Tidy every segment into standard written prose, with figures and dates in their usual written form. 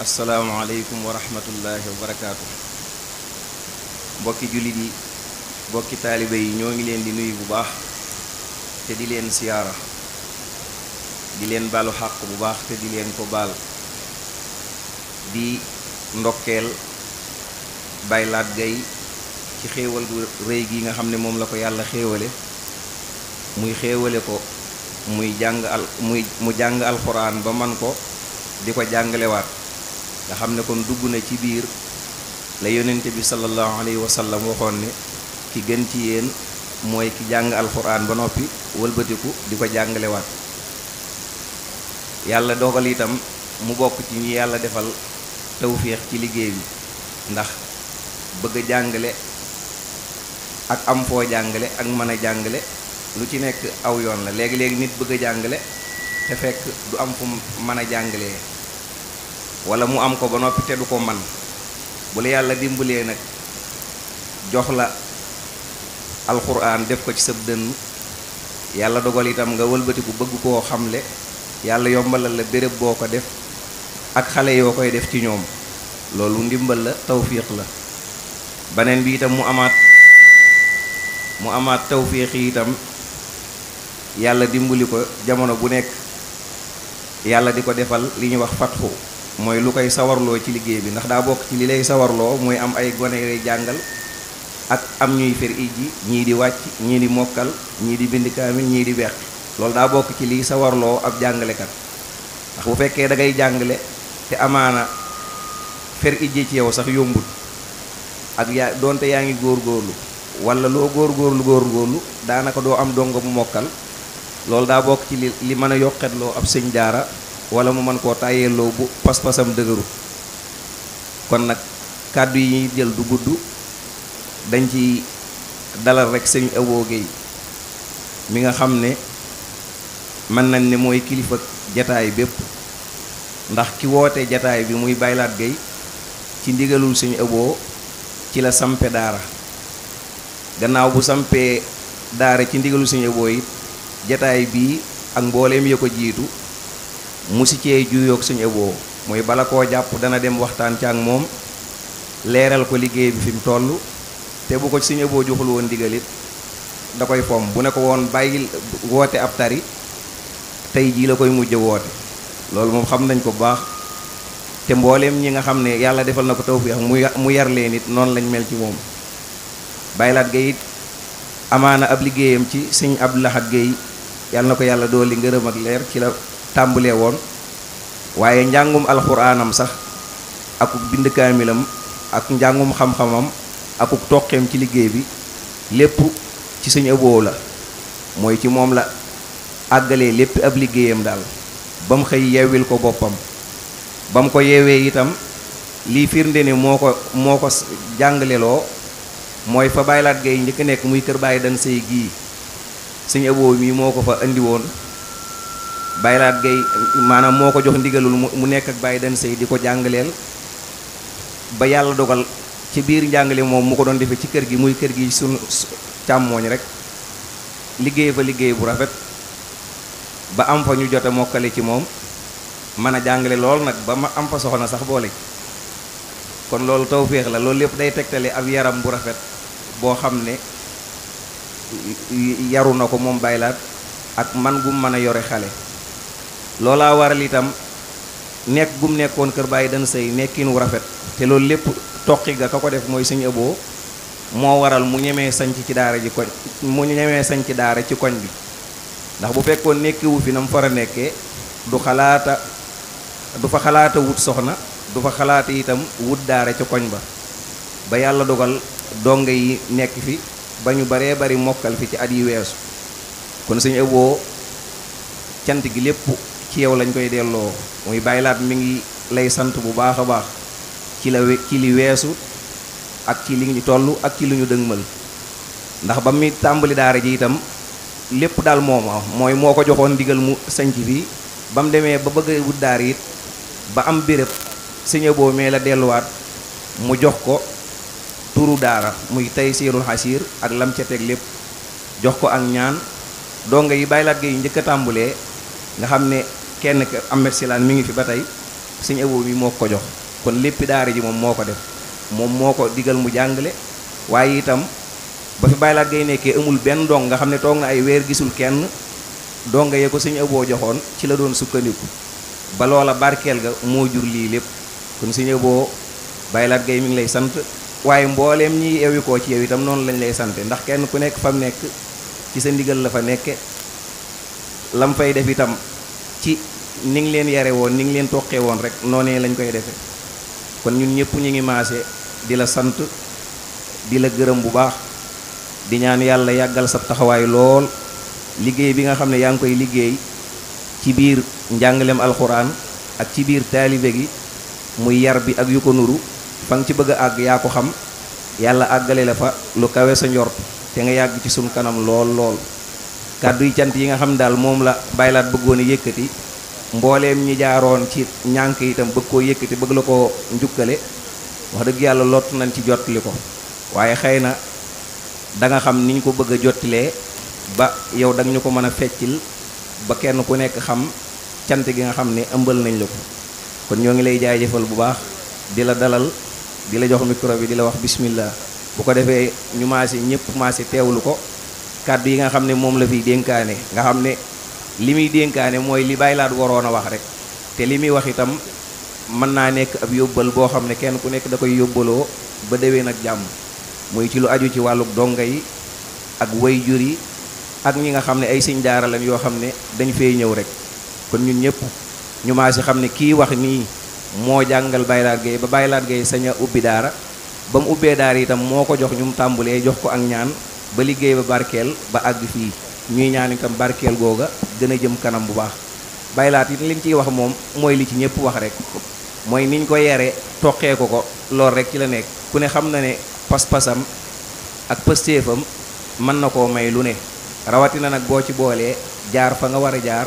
asalaamaaleykum wa rahmatullahi wa barakaatu. Mbokki jullit yi, mbokki taalibe yi, ñoo ngi leen di nuyu bu baax te di leen siyaara, di leen baalu xàq bu baax te di leen ko baal, di ndokkeel Baye Laat Gaye ci xéewal gu rëy gi nga xam ne moom la ko yàlla xéewale muy xéewale ko mu jàng alxuraan ba man ko di ko jàngalewaat nga xam ne kon dugg na ci biir la yonente bi sallallahu alayhi wa sallam waxoon ne ki gën ci yéen mooy ki jàng alxuraan ba noppi wëlbatiku di ko jàngalewaat. yàlla dogal itam mu bokk ci ñi yàlla defal tawféex ci liggéey bi, ndax bëgg a jàngale ak am foo jàngale ak mën a jàngale lu ci nekk aw yoon la. léegi-léegi nit bëgg a jàngale te fekk du am fu mën a jàngalee, wala mu am ko ba noppi te du ko man. bu la yàlla dimbalee nag jox la alxuraan def ko ci sab dënn, yàlla dogal itam nga wëlbatiku bëgg koo xamle, yàlla yombalal la béréb boo ko def ak xale yoo koy def ci ñoom, loolu ndimbal la, tawfiix la. beneen bi itam mu amaat tawfiix yi itam yàlla dimbali ko jamono bu nekk yàlla di ko defal li ñuy wax fatxu, mooy lu koy sawarloo ci liggéey bi, ndax daa bokk ci li lay sawarloo mooy am ay gone yooy jàngal ak am ñuy fer ijji, ñii di wàcc, ñii di mokkal, ñii di bind kaamil, ñii di beq. loolu daa bokk ci liy sawarloo ab jàngalekat, ndax bu fekkee da ngay jàngale te amaana fer ijji ci yow sax yombut, ak doonte yaa ngi góorgóorlu wala loo góorgóorlu daanaka doo am dongo bu mokkal. loolu daa bokk ci li mën a yokketloo ab sëñ daara wala mu mën koo tàyyeeloo bu pas-pasam dëgëru. kon nag kàddu yi ñuy jël du gudd, dañ ci dalal rek sëñ Abo Guèye mi nga xam ne mën nañ ne mooy kilifa jataay bépp, ndax ki woote jataay bi muy Baye Laat Gaye ci ndigalul sëñ Abo ci la sampe daara. gannaaw bu sampee daara ci ndigalul sëñ Abo it jataay bii ak mbooleem ya ko jiitu musi cee juyoog sëñ Abo, mooy bala koo jàpp dana dem waxtaan ca ak moom, leeral ko liggéey bi fi mu toll, te bu ko sëñ Abo joxul woon ndigalit da koy fomm. bu ne ko woon bàyyil woote ab tari, tey jii la koy mujj woote. loolu moom xam nañ ko bu baax, te mbooleem ñi nga xam ne yàlla defal na ko tawfiix mu yar leen it noonu lañ mel ci moom. Baye Laat Gaye it amaana ab liggéeyam ci sëñ Abdou Lahad Gaye yàlla na ko yàlla dooli ngërëm ak leer ci la tàmbalee woon, waaye njàngum alxuraanam sax akuk bind kaamilam ak njàngum xam-xamam akuk toqeem ci liggéey bi lépp ci sëñ Abo la, mooy ci moom la àggalee lépp ab liggéeyam daal ba mu xëy yeewil ko boppam. ba mu ko yeewee itam lii firnde ne moo ko jàngaleloo mooy fa Baye Laat Gaye njëkk nekk muy kër Baye Dan Sey gii, sëñ Abo mii moo ko fa indi woon. Baye Laat Gaye maanaam moo ko jox ndigalul mu nekk ak Baye Dan Sey di ko jàngaleel, ba yàlla dogal ci biir njàngale moom mu ko doon defee ci kër gi, muy kër gi sunu càmmooñ rek, liggéey fa liggéey bu rafet ba am fa ñu jote mokkale ci moom, mën a jàngale lool nag ba ma am fa soxna sax boole. kon loolu tawféex la. loolu lépp day tegtale ab yaram bu rafet boo xam ne yaru na ko moom Baye Laat ak man gum mën a yore xale. loolaa waral itam nekk gum nekkoon kër Baye Dan Sey nekkin wu rafet, te loolu lépp toqi ga ka ko def mooy sëñ Abo, moo waral mu ñemee sañc ci daara ji koñ mu ñemee sañc daara ci koñ bi. ndax bu fekkoon nekkiwu fi na mu far a nekkee du fa xalaata wut soxna, du fa xalaata itam wut daara ca koñ ba. ba yàlla dogal donge yi nekk fi ba ñu baree bari mokkal fi ci at yi weesu. kon sëñ Abo cant gi lépp ci yow lañ koy delloo, muy Baye Laat mi ngi lay sant bu baax a baax ci li weesu ak ci li ñu toll ak ci li ñu dëgmal. ndax ba mi tàmbali daara ji itam lépp daal mooma mooy moo ko joxoon ndigal mu sanc fii, ba mu demee ba bëgg a wut daara it ba am béréb, sëñ Abo mee la delluwaat mu jox ko turu daara muy Taysirul Xasiir ak lam ca teg lépp, jox ko ak ñaan. donga yi Baye Laat Gaye njëkk a tàmbulee nga xam ne kenn Ahmed Silane mi ngi fi ba tey sëñ Abo mi moo ko jox kon léppi daara ji moom moo ko def moom moo ko digal mu jàngale waaye itam ba fi baylaat gay nekkee amul benn dong nga xam ne toog na ay weer gisul kenn donga yee ko sëñ Abo joxoon ci la doon sukkandiku ba loola barkeel ga moo jur lii lépp kon sëñ Abo baylaat gay mi ngi lay sant waaye mbooleem ñi ewi koo ci yow itam noonu lañ lay sante ndax kenn ku nekk fam nekk ci sa ndigal la fa nekke lam fay def itam ci ni ngi leen yare woon ni ngi leen toqee woon rek noonee lañ koy defe kon ñun ñëpp ñu ngi maase di la sant di la gërëm bu baax di ñaan yàlla yàggal sa taxawaay lool liggéey bi nga xam ne yaa ngi koy liggéey ci biir njàngaleem alxuraan ak ci biir taalibe gi muy yar bi ak yu ko nuru fa nga ci bëgg a àgg yaa ko xam yàlla àggale la fa lu kawe sa njort te nga yàgg ci sun kanam lool lool kàddu yi cant yi nga xam ne daal moom la baylaat bëggoon a yëkkati mbooleem ñi jaaroon ci ñànk itam bëgg koo yëkkati bëgg la ko njukkale wax dëgg yàlla lott nañ ci jottali ko waaye xëy na da nga xam niñ ko bëgg a jottilee ba yow danga ñu ko mën a feccil ba kenn ku nekk xam cant gi nga xam ne ëmbal nañ la ko kon ñoo ngi lay jaajëfal bu baax di la dalal di la jox micro bi di la wax bismillah bu ko defee ñu maase ñëpp maase teewlu ko kàddu yi nga xam ne moom la fiy dénkaane nga xam ne li muy dénkaane mooy li baylaat waroon a wax rek te li muy wax itam mën naa nekk ab yóbbal boo xam ne kenn ku nekk da koy yóbbaloo ba déwén ak jàmm muy ci lu aju ci wàllu donga yi ak way jur yi ak ñi nga xam ne ay sëñ daara lañ yoo xam ne dañ fay ñëw rek kon ñun ñëpp ñu maase xam ne kii wax nii moo jàngal baylaat gay ba baylaat gay sañ a ubbi daara ba mu ubbee daara itam moo ko jox ñu mu tàmbulee jox ko ak ñaan ba liggéey ba barkeel ba àgg fii ñuy ñaan itam barkeel googa gën a jëm kanam bu baax baylaat it liñ ciy wax moom mooy li ci ñëpp wax rek mooy niñ ko yere toqee ko lool rek ci la nekk ku ne xam na ne pas-pasam ak pëstéefam mën na koo may lu ne rawatina nag boo ci boolee jaar fa nga war a jaar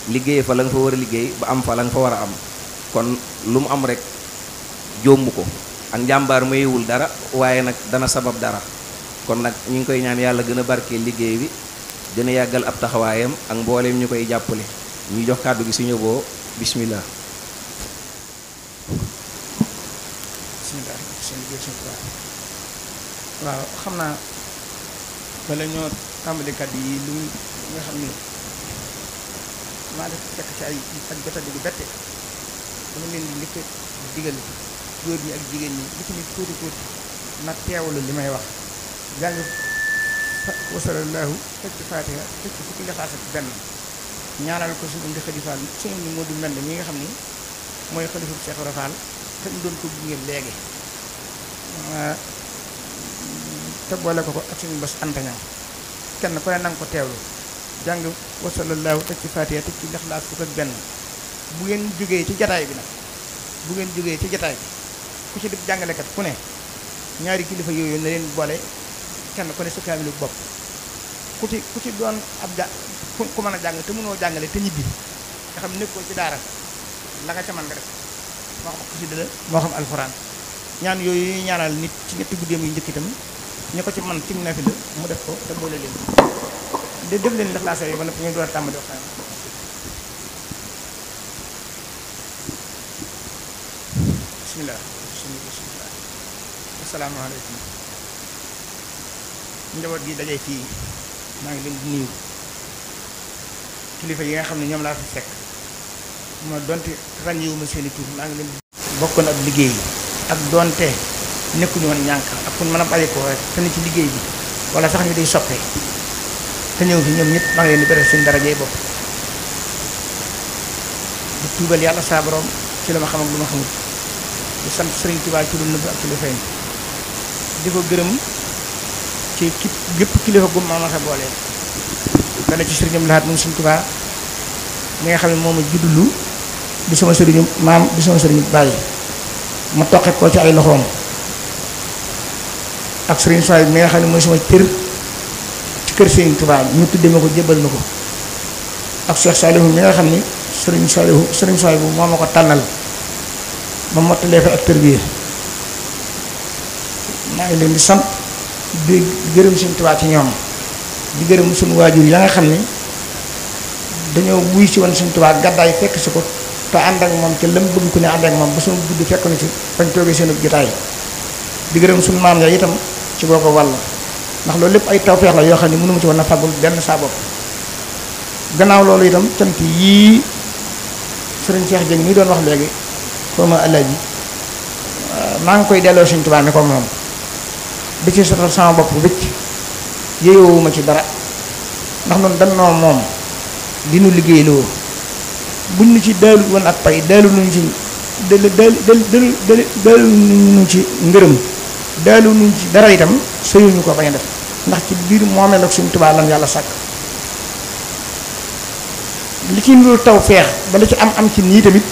liggéey fa la nga fa war a liggéey ba am fa la nga fa war a am kon lu mu am rek jómb ko ak njàmbaar mayewul dara waaye nag dana sabab dara kon nag ñu ngi koy ñaan yàlla gën a barkeel liggéey bi gën a yàggal ab taxawaayam ak mbooleem ñu koy jàppale ñuy jox kàddu gi suñu boo bismillah waaw xam naa bala ñoo tàmbali kàddu yi lu nga xam ni maa def fekk ci ay ak jotadi gu bette dama leen di njëkk digal góor ñi ak jigéen ñi li ci nit tuuti tuuti na teewlu li may wax jàng wasalallaahu teg ci faatiha teg ci fukki lixaas ak benn ñaanal ko suñu ndi xalifaal suñu ni moo du mel mi nga xam ni mooy xalifa Cheikh Ibra Fall te mu doon ko gunge léegi te boole ko ak suñu bés antañam kenn ku ne nanga ko teewlu jàng wasalallaahu teg ci faatiha teg ci lixlaas fukk ak benn bu ngeen jógee ci jataay bi nag bu ngeen jógee ci jataay bi ku ci dib jàngalekat ku ne ñaari kilifa yooyu na leen boole kenn ku ne sa kaamilu bopp ku ci doon ab ku mën a jàng te mënoo jàngale te ñibbi nga xam nekkoo ci daara la nga ca mën nga def moo xam xasida la moo xam alxuraan ñaan yooyu ñuy ñaanal nit ci ñetti guddeem yu njëkk itam ñu ko ci man ci nafi la mu def ko te boole leen de def leen lixlaas yi ba nag ñu door a tàmbali waxtaan bismillah asalaamaaleykum njaboot gi dajee fii maa ngi leen di nuyu kilifa yi nga xam ne ñoom laa fi fekk ma donte ràññewuma seeni tur maa ngi leen bokkoon ab liggéey ak donte nekkuñu woon ñànk ak kun mën a bàyyi ko rek te ne ci liggéey bi wala sax ñu day soppee te ñëw fi ñoom ñëpp maa ngi leen di beral suñu darajee bopp di tuubal yàlla saa borom ci la ma xam ak lu ma xamul di sant Sëriñ Tuubaa ci lu nëbb ak ci lu feeñ di ko gërëm ci gépp kilifa gu ma masa boole dana ci sëriñam laxaat moom Sëriñ Tuubaa mi nga xam ne moom a juddulu di sama sëriñu maam di sama sëriñu bàyyi ma toqe ko ci ay loxoom ak sëriñ Soy mi nga xam ne mooy sama cër ci kër Sëriñ Tuubaa ñu tuddee ma ko jébbal ma ko ak Cheikh Saliou mi nga xam ni sëriñ Soy bu moo ma ko tànnal ma mottalee fa ak tërbiya maa ngi leen di sant di gërëm Sëriñ Tuubaa ci ñoom di gërëm suñu waajur ya nga xam ni dañoo wuy si woon Sëriñ Tuubaa gàddaay fekk si ko te ànd ak moom ca lam bëgg ku ne ànd ak moom ba suñu gudd fekk na ci bañ toogee seen jotaay di gërëm suñu maam ya itam ci boo ko wàll ndax loolu lépp ay tawfeex la yoo xam ne mënu ma ci woon a fàggul benn saa bopp gannaaw loolu itam cant yii sëriñ Cheikh Dieng mi doon wax léegi xaw ma Alaaji maa ngi koy delloo Sëriñ Tuubaa mi ko moom di ci sotal sama bopp wécc yéyowuma ci dara ndax noonu dannoo moom di nu liggéey loo buñ nu ci daalu woon ak pay daalu nuñ ci daalu nuñ ci ngërëm daalu nuñ ci dara itam sëyuñu ko bañ a def ndax ci biir moomeel ak Sëriñ Tuubaa lan yàlla sàkk li ci ndul taw feex ba li ci am ci nii tamit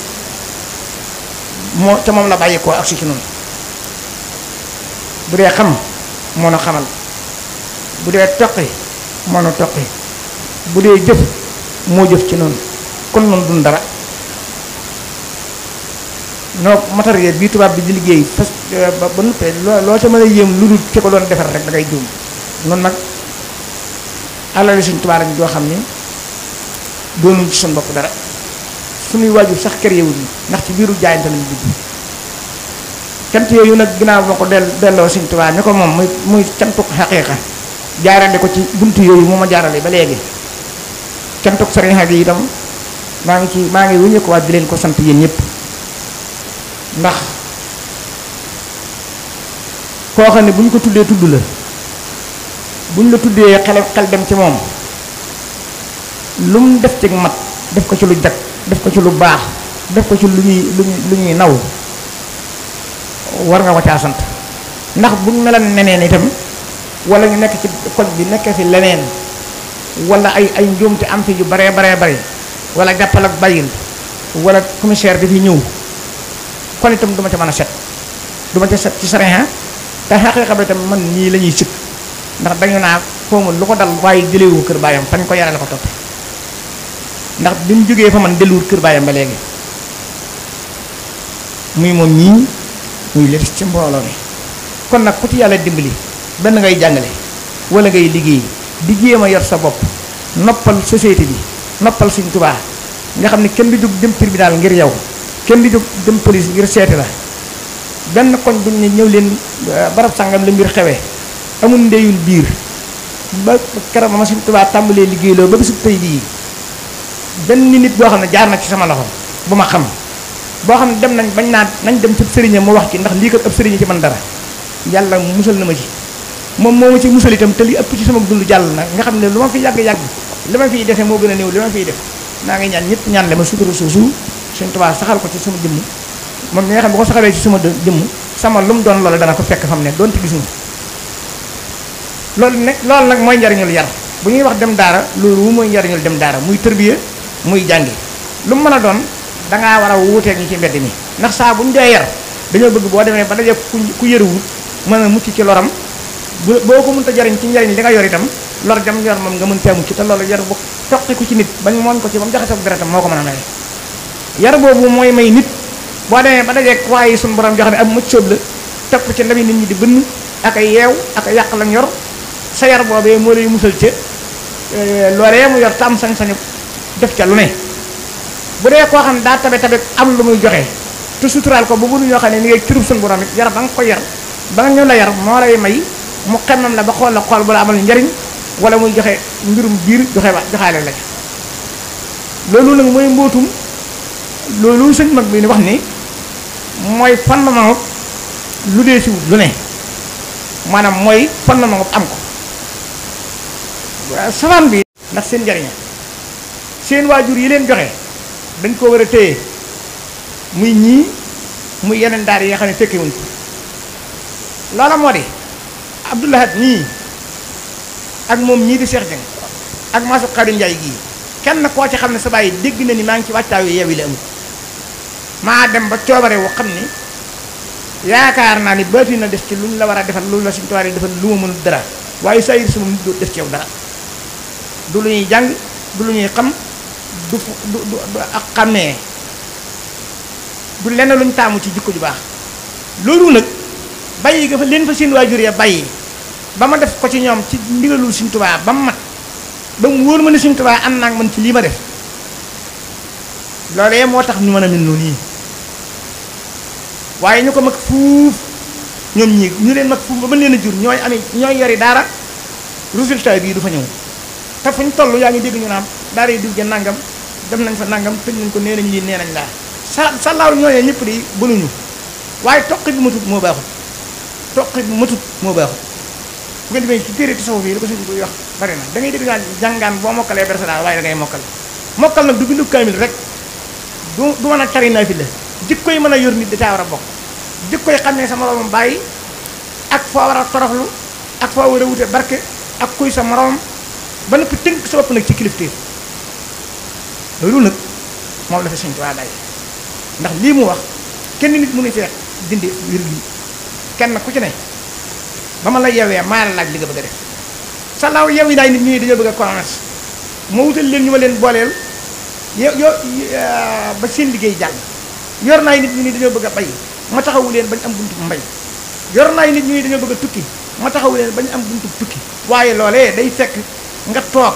moo ca moom la bàyyi koo ak si ci noonu bu dee xam moo nu xamal bu dee toqi moo nu toqi bu dee jëf moo jëf ci noonu kon noonu dun dara noo matériel bii tubaab bi di liggéey fas ba nuppee loo ca mën a yéem lu dul ci ko doon defar rek da ngay juum noonu nag alali Sëriñ Tuubaa lañ joo xam ni doonuñ ci suñ bopp dara suñuy waajur sax kër yewuñu ndax ci biiru jaayante lañu dugg cant yooyu nag ginnaaw moo ko delloo Sëriñ Tuubaa ni ko moom muy cantuk xaqiiqa jaarale ko ci buntu yooyu moo ma jaarale ba léegi cantuk sariixa gi itam maa ngi wuñu ko waat di leen ko sant yéen ñëpp ndax koo xam ne bu ñu ko tuddee tudd la bu ñu la tuddee xel dem ci moom lu mu def ci mat def ko ci lu jag def ko ci lu baax def ko ci lu ñuy naw war nga ko caa sant ndax bu ñu melan neneen itam wala ñu nekk ci koñ bi nekk fi leneen wala ay njuumte am fi yu baree bare wala jàppal ak bàyyil wala commissaire bi fi ñëw kon itam du ma ca mën a set du ma ca set ci sariya te xaqiiqa bi itam man ñii la ñuy sikk ndax dañu naa xawma lu ko dal waaye jëlewu kër baayam fañ ko yarale ko topp ndax bi mu jógee fa man delluwut kër baayam ba léegi muy moom ñii muy li ci mbooloo mi kon nag ku ci yàlla dimbali benn ngay jàngale wala ngay liggéey di jéem a yor sa bopp noppal société bi noppal Sëriñ Tuubaa nga xam ne kenn du jóg dem tribunal ngir yow kenn du jóg dem police ngir seeti la benn koñ duñ ne ñëw leen barab sàngam la mbir xewee amul ndeyul biir ba keroog ma Sëriñ Tuubaa tàmbalee liggéey loolu ba bisub tey bii benn nit boo xam ne jaar na ci sama loxo bu ma xam boo xam ne dem nañ bañ naa nañ dem ci sëriñam mu wax ci ndax lii kat ab sëriñ ci man dara yàlla musal na ma ci moom moo ma ci musal itam te li ëpp ci sama dund jàll na nga xam ne lu ma fi yàgg li ma fiy defee moo gën a néew li ma fiy def naa ngi ñaan ñëpp ñaan le ma sutura soosu Sëriñ Tuubaa saxal ko ci sama jëmm moom mi nga xam ne bu ko saxalee ci sama jëmm sama lu mu doon loolu dana ko fekk fam ne doonte gis nga loolu nag mooy njariñul yar bu ñuy wax dem daara loolu mooy njariñul dem daara muy tërbiya muy jàngi lu mu mën a doon dangaa war a wuuteeg ñi ci mbedd mi ndax saa bu ñu dee yar dañoo bëgg boo demee ba daje ku yëruwut mën a mucc ci loram boo ko mënta jariñ ci njariñ li nga yor itam lor jam yor moom nga mën caa mucc te loolu yar bu toqi ko ci nit bañ moon ko ci ba mu jaxasoo ak deretam moo ko mën a maye yar boobu mooy may nit boo demee ba dajeeg waaye suñu borom jox ne ab mucc sóob la teg ko ci ndawi nit ñi di bënn ak ay yeew ak ay yàq lañ yor sa yar boobee moo lay musal ca loolee mu yor te am sañ-sañu def ca lu ne bu dee koo xam ne daa tabe am lu muy joxe te suturaal ko bu bunu ñoo xam ne ni ngay cërub suñu borom it yar ba nga ko yar ba nga ñëw la yar moo lay may mu xemmam la ba xool la xool bu la amal njariñ wala muy joxe mbirum biir joxaale la loolu nag mooy mbootum loolu sëñ mag bi ni wax ni mooy fondement lu dee si wut lu ne maanaam mooy fondement am ko safaan bi ndax seen njariña seen waajur yi leen joxe dañ ko war a téye muy ñii muy yeneen daar yi nga xam ne fekke wuñ ko loola moo di Abdoulahat nii ak moom ñii di Cheikh Dieng ak Masou Khady Ndiaye gii kenn koo ci xam ne sa bàyyi dégg na ni maa ngi ci wàccaayu yeewi la amul maa dem ba coobare wu xam ni yaakaar naa ni baati na def ci lu ñu la war a defal lu la Sëriñ Tuubaa defal lu ma mënul dara waaye saa yir sama nit doo def ci yow dara du lu ñuy jàng du lu ñuy xam du ak xàmmee du lenn luñ taamu ci jikko ju baax loolu nag bàyyi ga fa leen fa seen waajur ya bàyyi ba ma def ko ci ñoom ci ndigalul Sëriñ Tuubaa ba mu mat ba mu wóor ma ne Sëriñ Tuubaa am naa man ci lii ma def loolee moo tax ñu mën a mel noonu nii waaye ñu ko mag fuuf ñoom ñii ñu leen mag fuuf ba mën leen a jur ñooy yori daara résultat bii du fa ñëw te fu ñu toll yaa ngi dégg ñu naan daara yi diw ja nangam dem nañ fa nangam tëj nañ ko nee nañ lii nee nañ laa sa laaw ñooñee ñëpp di bënuñu waaye toqi bi matut moo baaxut toqi bi matut moo baaxut bu ngeen demee ci téere tasawuf yi li ko suñ koy wax bari na da ngay dégg naan jàngaan boo mokkalee bersa daal waaye da ngay mokkal nag du bindu kaamil rek du mën a tari naa fi la jikko yi mën a yor nit da caa war a bokk jikko yi xam ne sa moroomam bàyyi ak foo war a toroxlu ak foo war a wute barke ak kuy sa moroom ba noppi tënk sa bopp nag ci kilifteef loolu nag moom la fi Sëñ Tuubaa day ndax lii mu wax kenn nit mënu fee dindi wér lii kenn ku ci ne ba ma la yewee maa la laaj li nga bëgg a def sa laaw yew yi daay nit ñi dañoo bëgg a commerce moo wutal leen ñu ma leen booleel ba seen liggéey jàll yor naa nit ñi dañoo bëgg a bay ma taxawu leen bañ am buntu mbay yor naa nit ñi dañoo bëgg a tukki ma taxawu leen bañ am buntu tukki waaye loolee day fekk nga toog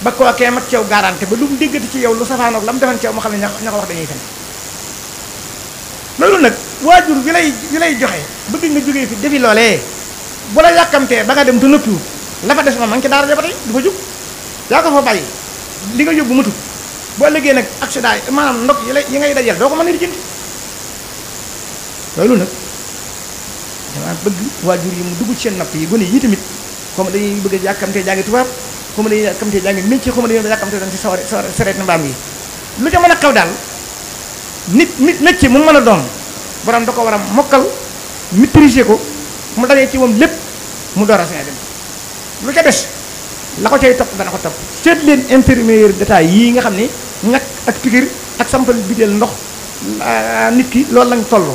ba kookee mag ceew garanté ba lu mu déggati ci yow lu safaanoog la mu defan ceew moo xam ne ña ko wax dañuy fen loolu nag waajur wi lay joxe bëgg nga jógee fi defi loolee bu la yàkkamtee ba nga dem te noppiwu la fa des moom ma ngi ci daara ja ba tey du fa jóg yaa ko fa bàyyi li nga yóbbu matut boo liggéey nag accident yi maanaam ndog yi ngay dajal doo ko mën a lijjanti loolu nag dama bëgg waajur yi mu dugg ci seen nopp yi gone yi tamit comme dañuy bëgg a yàkkamtee jàngi tubaab comme dañuy yàkkamtee jàngi métier comme dañuy yàkkamtee doon ci sareet na mbaam yi lu ca mën a xew daal nit métier mu mën a doon borom da ko war a mokkal maîtriser ko mu dajee ci moom lépp mu door a seen dem lu ca des la ko cay topp dana ko topp seet leen infirmier d'état yii nga xam ne ñàkk ak pikir ak sampal bideel ndox nit ki loolu lañ toll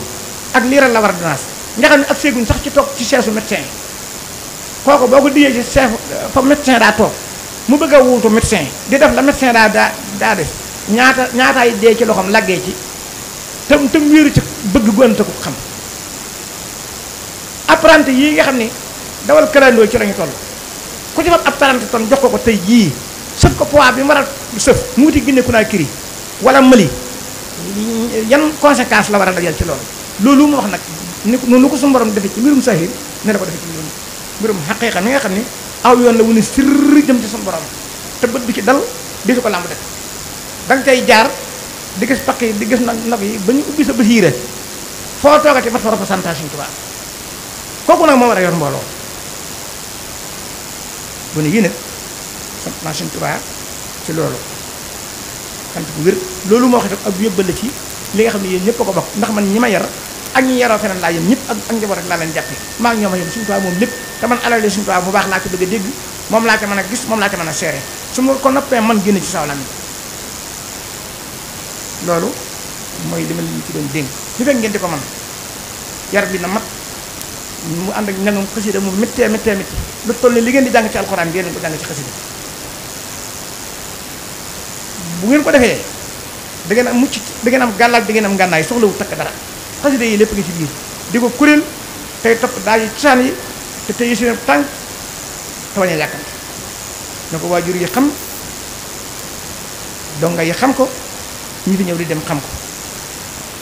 ak liiral la war a dinaas nga xam ne ak séeguñ sax ci toog ci seesu médecin kooku boo ko diyee ci chef fa médecin daa toog mu bëgg a wuutu médecin di def la médecin daa def ñaataay dee ci loxoom laggee ci tam wéeru ci bëgg gonte ko xam apprenti yii nga xam ne dawal kalandoo ci lañu toll ku ci fab ab 30 tonnes jox ko tey jii sëf ko poids bi mu war a sëf mu wuti Guinée Conakry wala Mali yan conséquence la war a dajal ci loolu mu wax nag ni noonu ko suñu borom defee ci mbirum sahir ne la ko defee ci mbirum xaqiiqa mi nga xam ne aw yoon la wu ne sirr jëm ci suñu borom te bët bi ci dal di su ko làmb def da nga koy jaar di gis pakk yi di gis nag yi ba ñu ubbi sa basiira foo toogati mat fa représentation tubaab kooku nag moo war a yor mbooloo bu ne yii nag sant naa Sëñ Tuubaa ci loolu sant bu wér loolu moo xam ak yóbbal la ci li nga xam ne yéen ñëpp a ko bokk ndax man ñi ma yar ak ñi yaroo feneen laa yem ñëpp ak njaboot rek laa leen jàppe maa ngi ñoom a yem Sëñ Tuubaa moom lépp te man alal Sëñ Tuubaa bu baax laa ci bëgg a dégg moom laa ca mën a gis moom laa ca mën a seere su ma ko noppee man génn ci saw lami loolu mooy li ma leen ci doon dénk ñu fekk ngeen di ko man yar bi na mat mu ànd ak njàngam xasida mu méttee lu toll ni li ngeen di jàng ci alxuraan ngeen ko jàng ci xasida bu ngeen ko defee da ngeen am mucc da ngeen am gàllaaj da ngeen am ngànnaay soxlawu takk dara xasida yi lépp nga ci biir di ko kuréel tey topp daal yi cosaan yi te tey seen tànk te wañ a yàkkante na ko waajur yi xam donga yi xam ko ñi fi ñëw di dem xam ko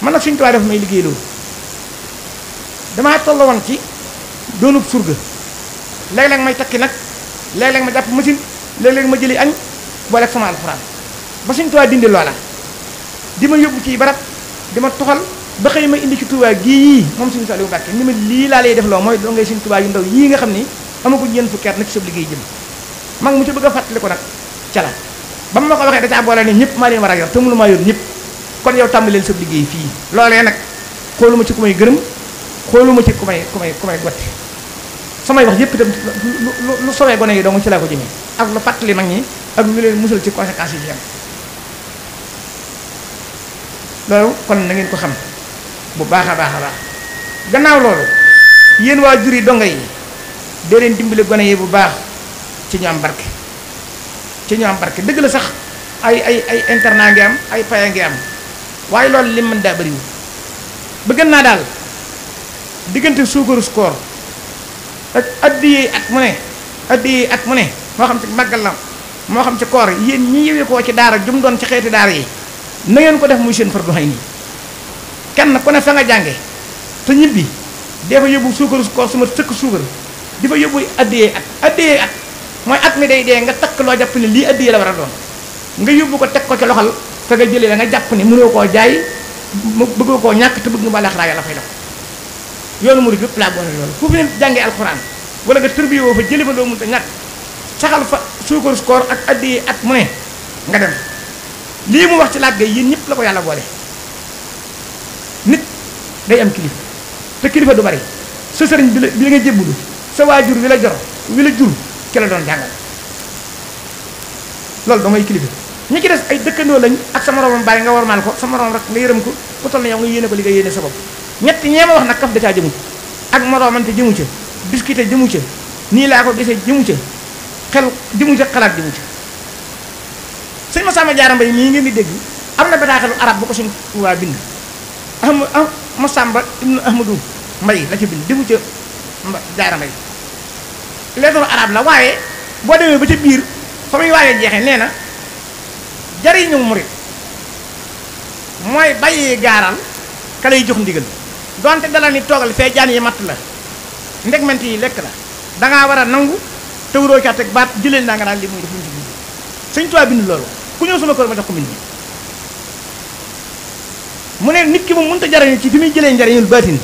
man nag Sëñ Tuubaa def may liggéey loolu damaa toll woon ci doonub surga léeg-léeg may takki nag léeg-léeg ma jàpp machine léeg-léeg ma jëli añ booleeg sama alxuraan ba Sëñ Tuubaa dindi loola di ma yóbbu ci barab di ma toxal ba xëy ma indi ci Tuubaa gii moom Sëñ Saliou Mbàkke ni ma lii laa lay def loo mooy doo ngay Sëñ Tuubaa yu ndaw yii nga xam ni amagu ñeent fukki at nag ci sa liggéey jëm mag mu ci bëgg a fàttali ko nag ca la ba ma ko waxee da caa boole ne ñëpp maa leen war a yor te mënu maa yor ñëpp kon yow tàmbaleel sa liggéey fii loolee nag xooluma ci ku may gërëm xooluma ci ku may gotti samay wax yëpp itam lu sowee gone yi dong ci laa ko jëmee ak lu fàttali mag ñi ak lu leen musal ci conséquences yi ci am loolu kon na ngeen ko xam bu baax a baax a baax gannaaw loolu yéen waa jur yi donga yi dee leen dimbali gone yi bu baax ci ñu am barke dëgg la sax ay internat ngi am ay paya ngi am waaye loolu li mën daa bëriwul bëgg naa daal diggante suukaru koor ak addiyee at mu ne moo xam ci màggal la moo xam ci koor yéen ñi yëwee koo ci daara jum doon ci xeeti daara yi na ngeen ko def muy seen fardu hayni kenn ku ne fa nga jànge te ñibbi dee fa yóbbu suukaru koor suma sëkk suukar di fa yóbbu addiyee at mooy at mi day dee nga takk loo jàpp ne lii addiyee la war a doon nga yóbbu ko teg ko ci loxol fa nga jëlee la nga jàpp ne mënoo koo jaay bëggoo koo ñàkk te bëgg nga balax laa yàlla fay la ko yoonu murid yëpp laa boole loolu fu fi ne jàngee alxuraan wala nga tërbiye woo fa jëlee fa loo mënta ñàkk saxal fa suukaru koor ak addiyee at mu ne nga dem lii mu wax ci laaj gay yéen ñëpp la ko yàlla boole nit day am kilifa te kilifa du bari sa sëriñ bi la nga jébbulu sa waajur wi la jur ki la doon jàngal loolu da ngay kilifa ñi ci des ay dëkkandoo lañ ak sa moroomam bàyyi nga warmaal ko sa moroom rek nga yërëm ko ku toll na yow nga yéene ko li nga yéene sa bopp ñett ñee ma wax nag kaf da caa jëmu ak moroomante jëmu ca discuter jëmu ca nii laa ko gisee jëmu ca xel jëmu ca xalaat jëmu ca sëñ Masamba Jaara Mbay mii ngeen di dégg am na bataaxalu arab bu ko suñ waa bind Masamba ibnu Ahmadu Mbay la ca bind defu ca Jaara Mbay lettre arab la waaye boo demee ba ca biir fa muy waaye jeexee nee na jariñu murit mooy bàyyi gaaral ka lay jox ndigal donte dala ni toogal fee jaan yi matt la ndegment yi lekk la dangaa war a nangu te wuroo ca teg baat jëlee naa nga naan li muy def lu mu ci sëñ Tuubaa bind loolu ku ñëw sama kër ma jox ko mbind mi mu ne nit ki moom mënut a jariñu ci fi muy jëlee njariñul baatin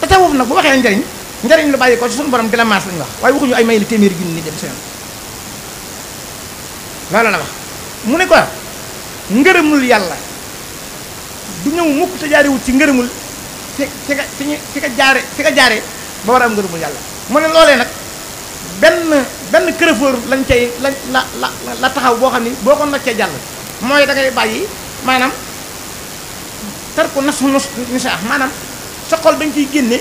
tasawuf nag bu waxee njariñ lu bàyyi ko ci suñu borom di la maas lañu wax waaye waxuñu ay may li téeméeri junni ni dem seen loolu la wax mu ne ko ngërëmul yàlla du ñëw mukk te jaarewut ci ngërëmul fi nga jaare ba war a am ngërëmul yàlla mu ne loolee nag benn kërëfoor lañ cay la taxaw boo xam ni boo ko noccee jàll mooy da ngay bàyyi maanaam tar ko nas ni sa maanaam sa xol dañ ciy génne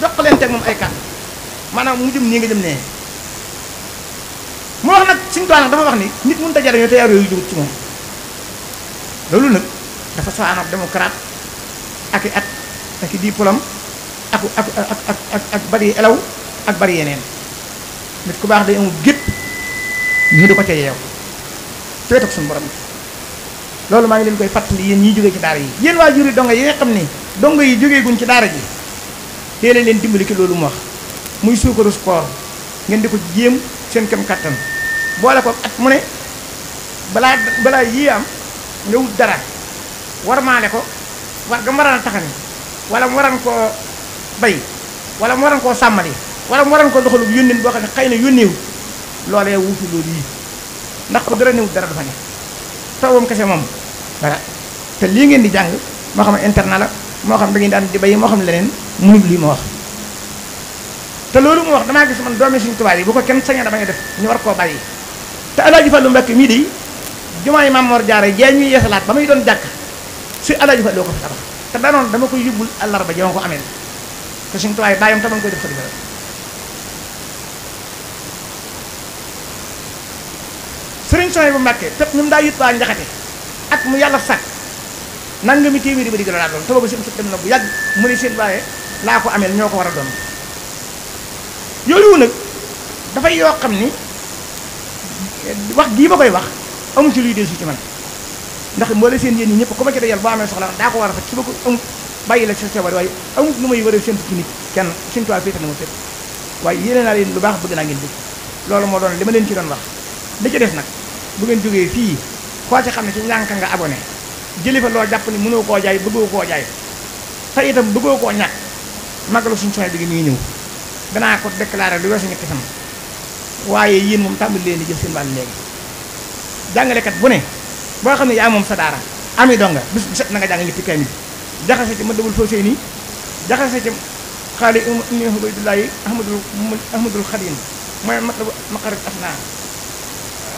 jokkalenteeg moom ay kàddu maanaam mu jëm nii nga jëm nee mu wax nag suñu toit nag dafa wax ni nit mënut a jariñoo te yar yooyu jógut ci moom loolu nag dafa soxaanab démocrate ak i at ak i diplôme ak bari elaw ak bari yeneen nit ku baax day amul gépp ñu di ko ca yeew te toog suñu borom loolu maa ngi leen koy fàttali yéen ñiy jógee ci daara yi yéen waa juri donga yi nga xam ni donga yi jógee guñ ci daara ji téele leen dimbali ki loolu mu wax muy suukaru koor ngeen di ko jéem seen kem kattan boole ko at mu ne balaa yii am nga wut dara warmaale ko war nga waran a taxani wala mu waran koo bay wala mu waran koo sàmmali wala mu waran koo doxalu yónneen boo xam ne xëy na yónneewut loolee wuutu loolu yi ndax ko dara newut dara dafa ne tawam kese moom dara te lii ngeen di jàng moo xam ne internat la moo xam da ngeen daan di bay moo xam ne leneen mënul lii ma wax te loolu mu wax damaa gis man doomi Sëriñ Tuubaa yi bu ko kenn saña dama def ñu war koo bàyyi te Alaaji Fallu Mbàkke mii de jumaay Maam Mor Jaara jee ñuy yeesalaat ba muy doon jàkk si Alaaji Fallu ko fi tabax te danoon dama koy yóbbul àllarba jama ko amee te Sëriñ Tuubaa yi bàyyam te ma koy def xalifa la sëriñ Soy bu Mbàkke te ñu mu daa yut waa njaxate at mu yàlla sàkk nangami téeméeri ba digg la daa doon te boobu seen sut dem na bu yàgg mu ne seen bàyyee laa ko ameel ñoo ko war a doon yooyu nag dafay yoo xam ni wax gii ma koy wax amu ci luy deesu ci man ndax mboole seen yéen ñi ñëpp ku ma ci dajal boo amee soxla daa ko war a faj su ma ko amut bàyyi la sa coobare waaye amut lu may war a seen ci nit kenn Sëriñ Tuubaa féete na ma fépp waaye yéene naa leen lu baax bëgg naa ngeen dégg loolu moo doon li ma leen ci doon wax li ci des nag bu ngeen jógee fii koo ci xam ne ci ñànk nga abonné jëli fa loo jàpp ni mënoo koo jaay bëggoo koo jaay te itam bëggoo koo ñàkk magalu suñu soxna bi mi ngi ñëw danaa ko déclaré lu weesu ñetti fan waaye yéen moom tàmbali leen di jël seen wàll léegi jàngalekat bu ne boo xam ne yaa moom sa daara ami donga bis bu set na nga jàng ñetti kaamil jaxase ci ma dëbul foo sey nii jaxase ci xaali ni Ubaydullaahi Ahmadul Xadim mooy mat la maqarit asna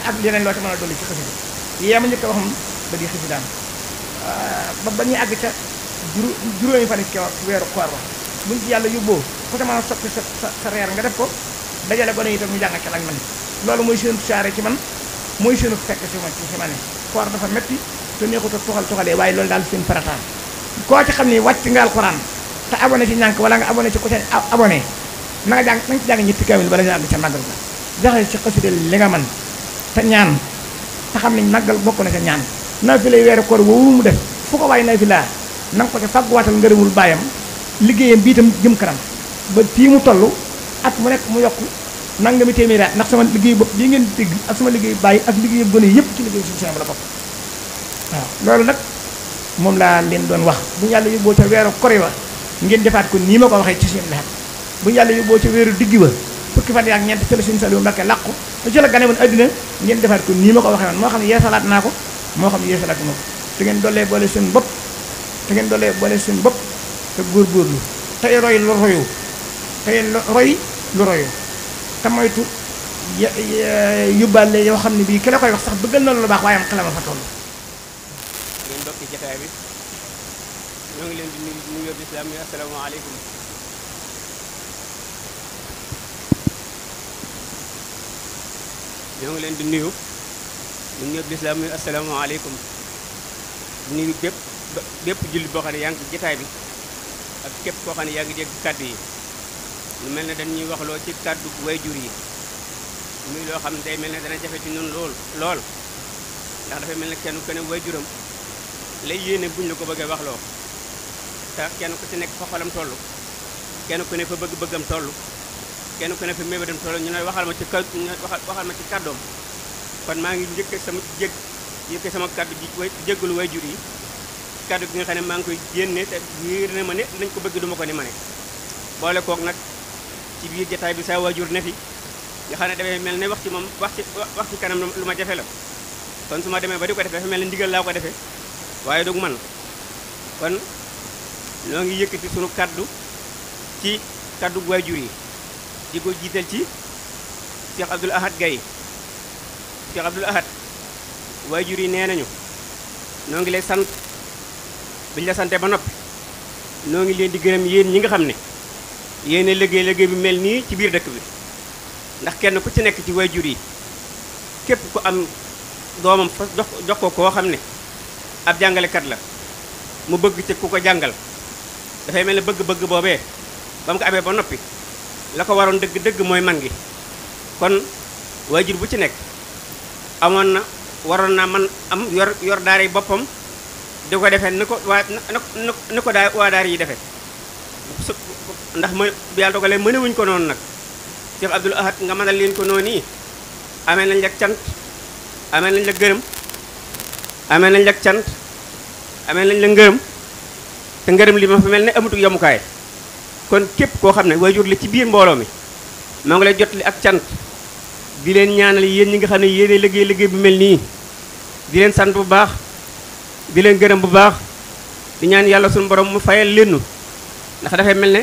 ak yeneen loo ci mën a dolli ci xasida yee ma njëkk a waxam ba di xasidaan ba ñuy àgg ca juróomi fan ci weeru koor ba buñ ci yàlla yóbboo ku ca mën a soppi sa reer nga def ko dajale gone itam ñu jàng ca lañ man loolu mooy seen saare ci man mooy seenu fekk si ma ne koor dafa metti te neexut a tuxalee waaye loolu daal seen farataan koo ci xam ni wàcc nga alxuraan te abonné ci ñànk wala nga abonné ci ku ca abonné na nga ci jàng ñetti kaamil bala ñu àgg ca màggal ga jaxale ci xasida li nga man te ñaan te xam ne màggal bokk na ca ñaan naafila weeru koor woowu mu def fu ko waaye naafila na nga ko ca fàgguwaatal ngërëmul baayam liggéeyam bi itam jëm kanam ba fii mu toll at mu nekk mu yokk nangami téeméeri at ndax sama liggéey bopp bii ngeen dégg ak sama liggéey bàyyi ak liggéey gone yëpp ci liggéey suñu Cheikh la bokk waaw loolu nag moom laa leen doon wax bu ñu yàlla yóbboo ca weeru kori wa ngeen defaat ko nii ma ko waxee ci seen laxat bu ñu yàlla yóbboo ca weeru diggi wa fukki fan yaak ñeent ci la suñu Saliou Mbacké làqu te ci la gane woon addina ngeen defaat ko nii ma ko waxee woon moo xam ne yeesalaat naa ko moo xam ne yeesalaat ma ko te ngeen dollee boole seen bopp te góorgóorlu tey roy lu royu tey roy lu royu te moytu yóbbaale yoo xam ne bii ki la koy wax sax bëggal na lu baax waaye am xelama fa toll. ngeen mbokki jotaay bi ñoo ngi leen di nuyu lislaam yi asalaamaaleykum. ñoo ngi leen di nuyu lislaam yi asalaamaaleykum nuyu bépp jullit boo xam ne yaa ngi ci jotaay bi ak képp koo xam ne yaa ngi dégg kàddu yi lu mel ne dañuy wax loo ci kàddu wayjur yi muy loo xam ne day mel ne dana jafe ci ñun lool ndax dafay mel ne kenn ku ne wayjuram lay yéene buñ la ko bëggee wax loo te kenn ku ci nekk fa xolam toll kenn ku ne fa bëgg-bëggam toll kenn ku ne fa mébétam toll ñu ne waxal ma ci kàddoom kon maa ngi njëkke sama kàddu ji jéggalu wayjur yi kàddu gi nga xam ne maa ngi koy génne te biir ne ma ne nañ ko bëgg duma ko ni ma ne boole kook nag ci biir jataay bi saa waajur ne fi nga xam ne dafay mel ne wax ci moom wax ci kanam lu ma jafe la kon su ma demee ba di ko defee dafa mel ne ndigal laa ko defee waaye doog man kon noo ngi yëkkati sunu kaddu ci kaddu waajur yi di ko jiital ci Cheikh Abdoul Ahad Gaye Cheikh Abdoul Ahad waajur yi nee nañu noo ngi lay sant biñ la sante ba noppi noo ngi leen di gërëm yéen ñi nga xam ne yéen a liggéey bi mel nii ci biir dëkk bi ndax kenn ku ci nekk ci waajur yi képp ku am doomam fa jox ko koo xam ne ab jàngalekat la mu bëgg ci ku ko jàngal dafay mel ne bëgg-bëgg boobee ba mu ko amee ba noppi la ko waroon dëgg-dëgg mooy man gi kon waajur bu ci nekk waroon naa man am yor daara yi boppam di ko defee ni ko waa daara yi defee ndax ma bi yàlla dogalee mënewuñ ko noonu nag Cheikh Abdoul Ahad nga mënal leen ko noonu yi amee nañ la cant amee nañ la gërëm amee nañ la cant amee nañ la ngërëm te ngërëm li ma fa mel ne amutu yemukaay kon képp koo xam ne waajur la ci biir mbooloo mi moo ngi lay jotali ak cant di leen ñaanal yéen ñi nga xam ne yéene liggéey bu mel nii di leen sant bu baax di leen gërëm bu baax di ñaan yàlla suñu borom mu fayal lennu ndax dafay mel ne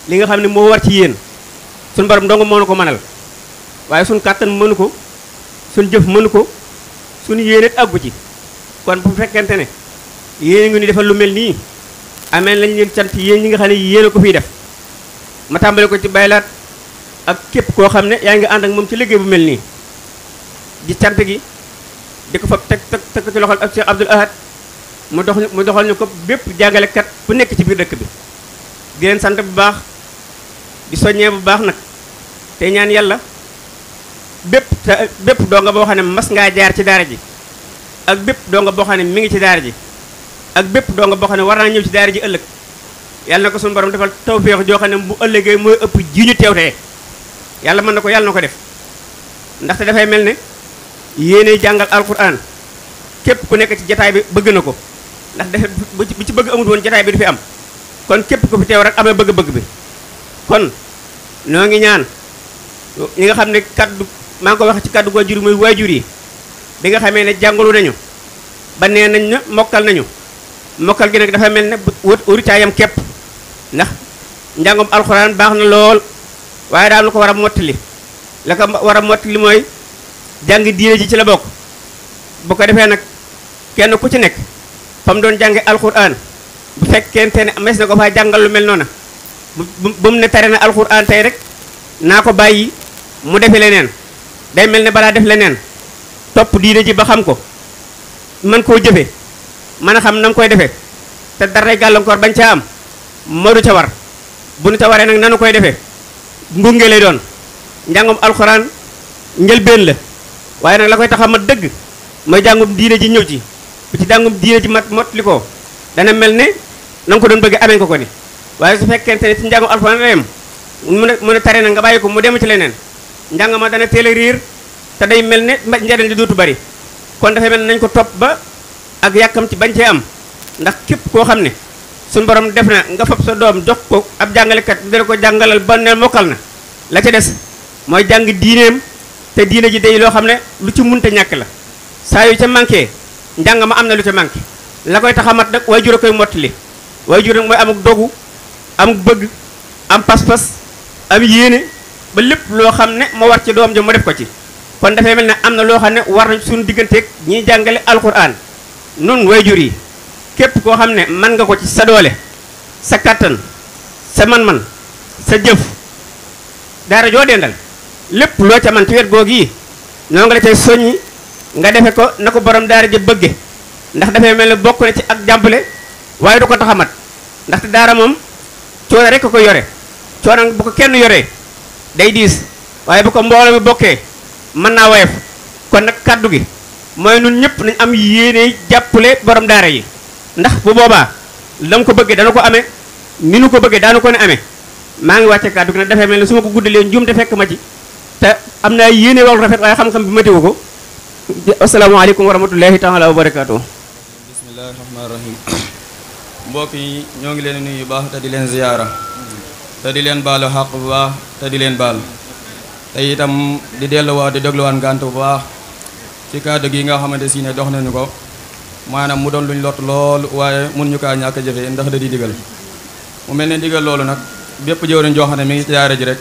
li nga xam ne moo war ci yéen suñu borom dong moo nu ko mënal waaye suñu kàttan mënu ko suñu jëf mënu ko suñu yéene àggu ci kon bu fekkente ne yéen ngi ñu defal lu mel nii amee lañ leen cant yéen ñi nga xam ne yéen ko fiy def ma tàmbale ko ci baylaat ak képp koo xam ne yaa ngi ànd ak moom ci liggéey bu mel nii di cant gi di ko fa teg ko ci loxol ak Cheikh Abdoul Ahad mu doxal ñu ko bépp jàngalekat bu nekk ci biir dëkk bi di leen sant bu baax di soññee bu baax nag te ñaan yàlla bépp donga boo xam ne mas ngaa jaar ci daara ji ak bépp donga boo xam ne mi ngi ci daara ji ak bépp donga boo xam ne war naa ñëw ci daara ji ëllëg yàlla na ko suñu borom defal tawféex joo xam ne bu ëllëgee mooy ëpp ji ñu teewtee yàlla mën na ko yàlla na ko def ndaxte dafay mel ne yéene jàngal alquran képp ku nekk ci jataay bi bëgg na ko ndax dafa bu ci bëgg amul woon jataay bi du fi am kon képp ku fi teew rek am na bëgg-bëgg bi kon noo ngi ñaan ñi nga xam ne kaddu maa ngi ko wax ci kaddu waajur muy waajur yi bi nga xamee ne jàngalu nañu ba nee nañ na mokkal nañu mokkal gi nag dafa mel ne wëritaayam képp ndax njàngum alxuraan baax na lool waaye daal lu ko war a mottali la ko war a mottali mooy jàng diine ji ci la bokk bu ko defee nag kenn ku ci nekk fa mu doon jànge alxuraan bu fekkente ne mes na ko faa jàngal lu mel noona bu mu ne tare na alxuraan tey rek naa ko bàyyi mu defe leneen day mel ne balaa def leneen topp diine ji ba xam ko mën koo jëfe mën a xam na nga koy defee te daray gàllankoor bañ caa am moo du ca war bu nu ca waree nag nanu koy defee ngunge lay doon njàngum alxuraan njëlbeen la waaye nag la koy tax a mat dëgg mooy jàngum diine ji ñëw ci bu ci jàngum diine ji mot li ko dana mel ne na nga ko doon bëgg amee ko ni waaye su fekkente ne ci njàngum alxuraan la yem mu ne tare na nga bàyyi ko mu dem ci leneen njàng ma dana teel a riir te day mel ne njariñ li dootu bari kon dafay mel ne nañ ko topp ba ak yàkkam ci bañ cee am ndax képp koo xam ne suñu borom def na nga fab sa doom jox ko ab jàngalekat dina ko jàngalal ba ne mokkal na la ca des mooy jàng diineem te diine ji day loo xam ne lu ci munte ñàkk la saa yu ca manqué njàng ma am na lu ca manqué la koy tax a mat nag waajur a koy mottali waajur nag mooy amuk dogu amuk bëgg am pas-pas am yéene ba lépp loo xam ne moo war ci doom ja mu def ko ci kon dafay mel ne am na loo xam ne war nañ suñu digganteeg ñiy jàngale alquran nun waajur yi képp koo xam ne mën nga ko ci sa doole sa kattan sa man-man sa jëf daara joo dendal lépp loo ca man ci wet googu yi noo nga la cay soññi nga defe ko na ko borom daara ja bëgge ndax dafay mel ne bokk na ci ak jàmbale waaye du ko tax a mat ndaxte daara moom coono rek ko yore coono bu ko kenn yoree day diis waaye bu ko mbooloo mi bokkee mën naa woyof kon nag kàddu gi mooy nun ñëpp nañ am yéene jàppale borom daara yi ndax bu boobaa la mu ko bëggee dana ko amee ni nu ko bëggee daanu ko ne amee maa ngi wàcce kàddu gi nag dafay mel ne su ma ko guddalee njuum te fekk ma ci te am naa yéene wal rafet waaye xam-xam bi matiwu ko asalaamaaleykum wa rahmatullahi taala wa barakaatu. bismillahi rahmaani rahim mbokk yi ñoo ngi leen nuyu baax te di leen ziyaara te di leen baalu xaq bu baax te di leen baal te itam di delluwaat di dégluwaat ngànt bu baax ci kàddu gi nga xamante si ne dox nañu ko maanaam mu doon luñ lott lool waaye mun ñu kaa ñàkk a jëfee ndax da di digal mu mel ne digal loolu nag bépp jëwriñ joo xam ne mi ngi ci daara ji rek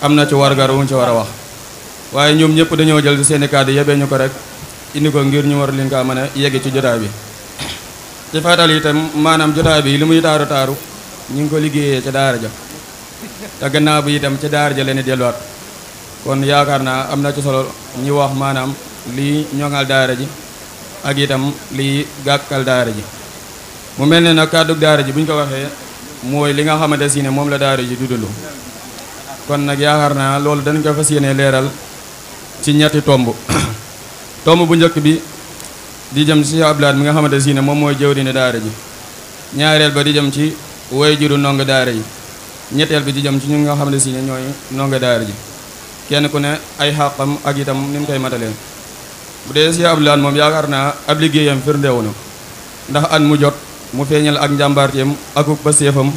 am na ci wargar wuñ ci war a wax waaye ñoom ñëpp dañoo jël seeni kàddu yebee ñu ko rek indi ko ngir ñu war leen kaa mën a yegg ci jotaay bi ci fàttali itam maanaam jotaay bi li muy taaru taaru ñu ngi ko liggéeyee ca daara ja te gannaaw bi itam ca daara ja leen delluwaat kon yaakaar naa am na ci solo ñi wax maanaam lii ñoŋal daara ji ak itam lii gàkkal daara ji mu mel ne nag kàddu daara ji bu ñu ko waxee mooy li nga xamante si ne moom la daara ji du dund kon nag yaakaar naa loolu dañ ko fas yéene leeral ci ñetti tomb tomb bu njëkk bi di jëm ci Abdoulaye mi nga xamante si ne moom mooy jëwriñu daara ji ñaareel ba di jëm ci waajuru ndongo daara yi ñetteel bi di jëm ci ñu nga xamante si ne ñooy ndongo daara ji kenn ku ne ay xàqam ak itam ni mu koy matalee bu dee ci Abdoulaye moom yaakaar naa ab liggéeyam firndewu na ndax at mu jot mu feeñal ak njàmbaarteem akuk pasteefam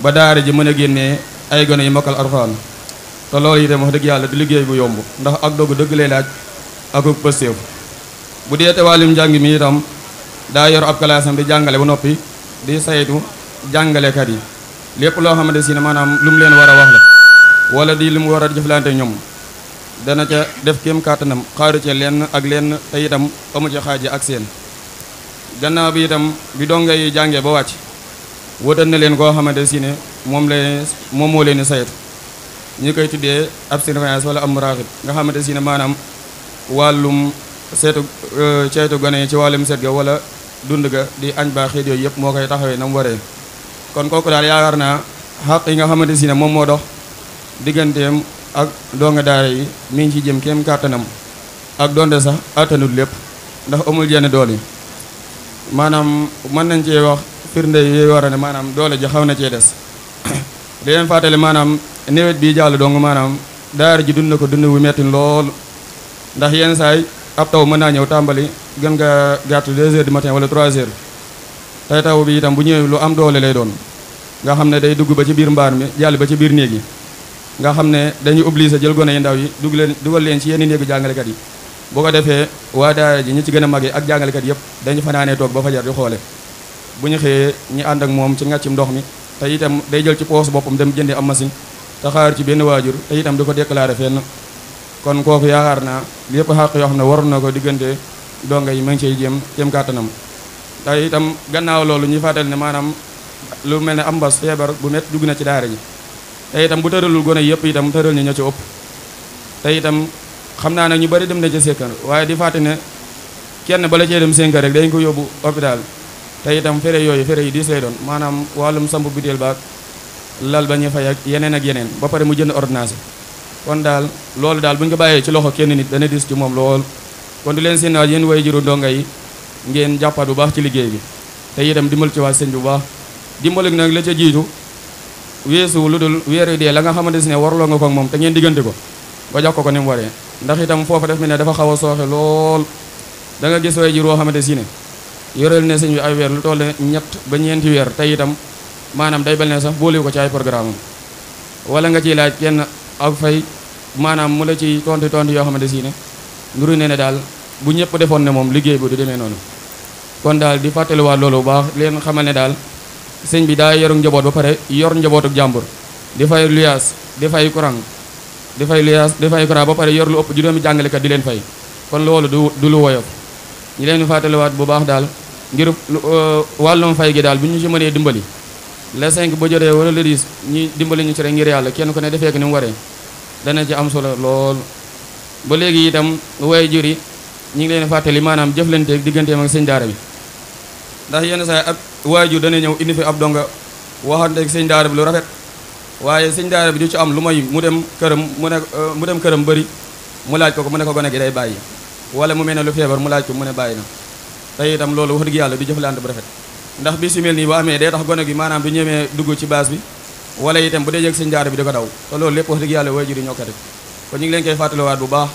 ba daara ji mën a génnee ay gone yu mokkal Alxuraan te loolu itam wax dëgg yàlla du liggéey bu yomb ndax ak dogu dëgg lay laaj akuk pasteef bu dee te wàllum njàng mi itam daa yor ab kalaasam di jàngale ba noppi di saytu jàngalekat yi lépp loo xamante si ne maanaam lu mu leen war a wax la wala di lu mu war a jëflante ñoom dana ca def kéem kàttanam xaaru ca lenn ak lenn te itam amu ca xaaji ak seen gannaaw bi itam bi donga yi jàngee ba wàcc wutal na leen koo xamante si ne moom moo leen di saytu ñi koy tuddee ab surveillance wala ab muraaxib nga xamante si ne maanaam wàllum ceytu gone yi ci wàllum set ga wala dund ga di añ baa xeet yooyu yëpp moo koy taxawee na mu waree kon kooku daal yaakaar naa xaq yi nga xamante si ne moom moo dox digganteem ak donga daara yi mi ngi ci jëm kéem kàttanam ak donte sax attanul lépp ndax amul jenn doole maanaam mën nañ cee wax firnde yi war a ne maanaam doole ji xaw na cee des di leen fàttali maanaam nawet bii jàll dong maanaam daara ji dund na ko dund wu metti lool ndax yenn saay ab taw mën naa ñëw tàmbali gën nga gàtt 2 heures du matin wala 3 heures tey taw bi itam bu ñëwee lu am doole lay doon nga xam ne day dugg ba ci biir mbaar mi jàll ba ci biir néeg yi nga xam ne dañuy obligé jël gone yi ndaw yi dugal leen ci yenn néegu jàngalekat yi boo ko defee waa daara ji ñi ci gën a mag yi ak jàngalekat yëpp dañu fanaanee toog ba fajar di xoole bu ñu xëyee ñi ànd ak moom ci ngàccim ndox mi te itam day jël ci poos boppam dem jëndi am machine te xaar ci benn waajur te itam du ko déclaré fenn kon kooku yaakaar naa lépp xàq yoo xam ne waroon na ko diggante donga yi ma ngi ciy jéem kàttanam te itam gannaaw loolu ñuy fàttali ne maanaam lu mel ne am mbas feebar bu met dugg na ci daara ji te itam bu tëralul gone yëpp itam tëral ñu ñoo ci ëpp te itam xam naa nag ñu bari dem na ci sekkar waaye di fàtte ne kenn bala cee dem senkar rek dañ ko yóbbu hôpital te itam fere yi diis lay doon maanaam wàllum samp biteel baak lal ba ñu fay ak yeneen ba pare mu jënd ordonnance kon daal loolu daal bu ñu ko bàyyee ci loxo kenn nit dana diis ci moom lool kon di leen séenal yéen way juru ndonga yi ngeen jàppaat bu baax ci liggéey bi te itam dimbal ci waa sëñ bu baax dimbali nag la ca jiitu weesu lu dul weeru dee la nga xamante ne warloo nga ko ak moom te ngeen diggante ko ba jox ko ni mu waree ndax itam foofa def mi ne dafa xaw a sooxe lool da nga gis way jur woo xamante si ne yoreel ne sëñ bi ay weer lu toll ñett ba ñeenti weer te itam maanaam day bel ne sax boole ko ci ay programme am wala nga ciy laaj kenn ak fay maanaam mu la ci tontu yoo xamante si ne nduru ne daal bu ñëpp defoon ne moom liggéey bu du demee noonu kon daal di fàttaliwaat loolu bu baax leen xamal ne daal sëñ bi daa yoru njaboot ba pare yor njabootuk jàmbur di fay luyaas di fay courant di fay luyaas di fay courant ba pare yor lu ëpp juróomi jàngalekat di leen fay kon loolu du lu woyof ñi leen fàttaliwaat bu baax daal ngir wàllum fay gi daal bu ñu ci mënee dimbali le 5 ba jotee wala le 10 ñi dimbali ñu ci rek ngir yàlla kenn ku ne defee ko ni mu waree dana ci am solo lool ba léegi itam way jur yi ñi ngi leen fàttali maanaam jëflanteeg digganteem ak sëñ daara bi ndax yenn saa ab waajur dana ñëw indi fi ab donga waxanteeg sëñ daara bi lu rafet waaye sëñ daara bi du ci am lu may mu dem këram bëri mu laaj ko mu ne ko gone gi day bàyyi wala mu mel ne lu feebar mu laaj ko mu ne bàyyi na te itam loolu wax dëgg yàlla du jëflante bu rafet ndax bis yu mel nii bu amee day tax gone gi maanaam du ñemee dugg ci baas bi wala itam bu dee yëg sëñ daara bi di ko daw te loolu lépp wax dëgg yàlla waajur yi ñoo ko def kon ñu ngi leen koy fàttaliwaat bu baax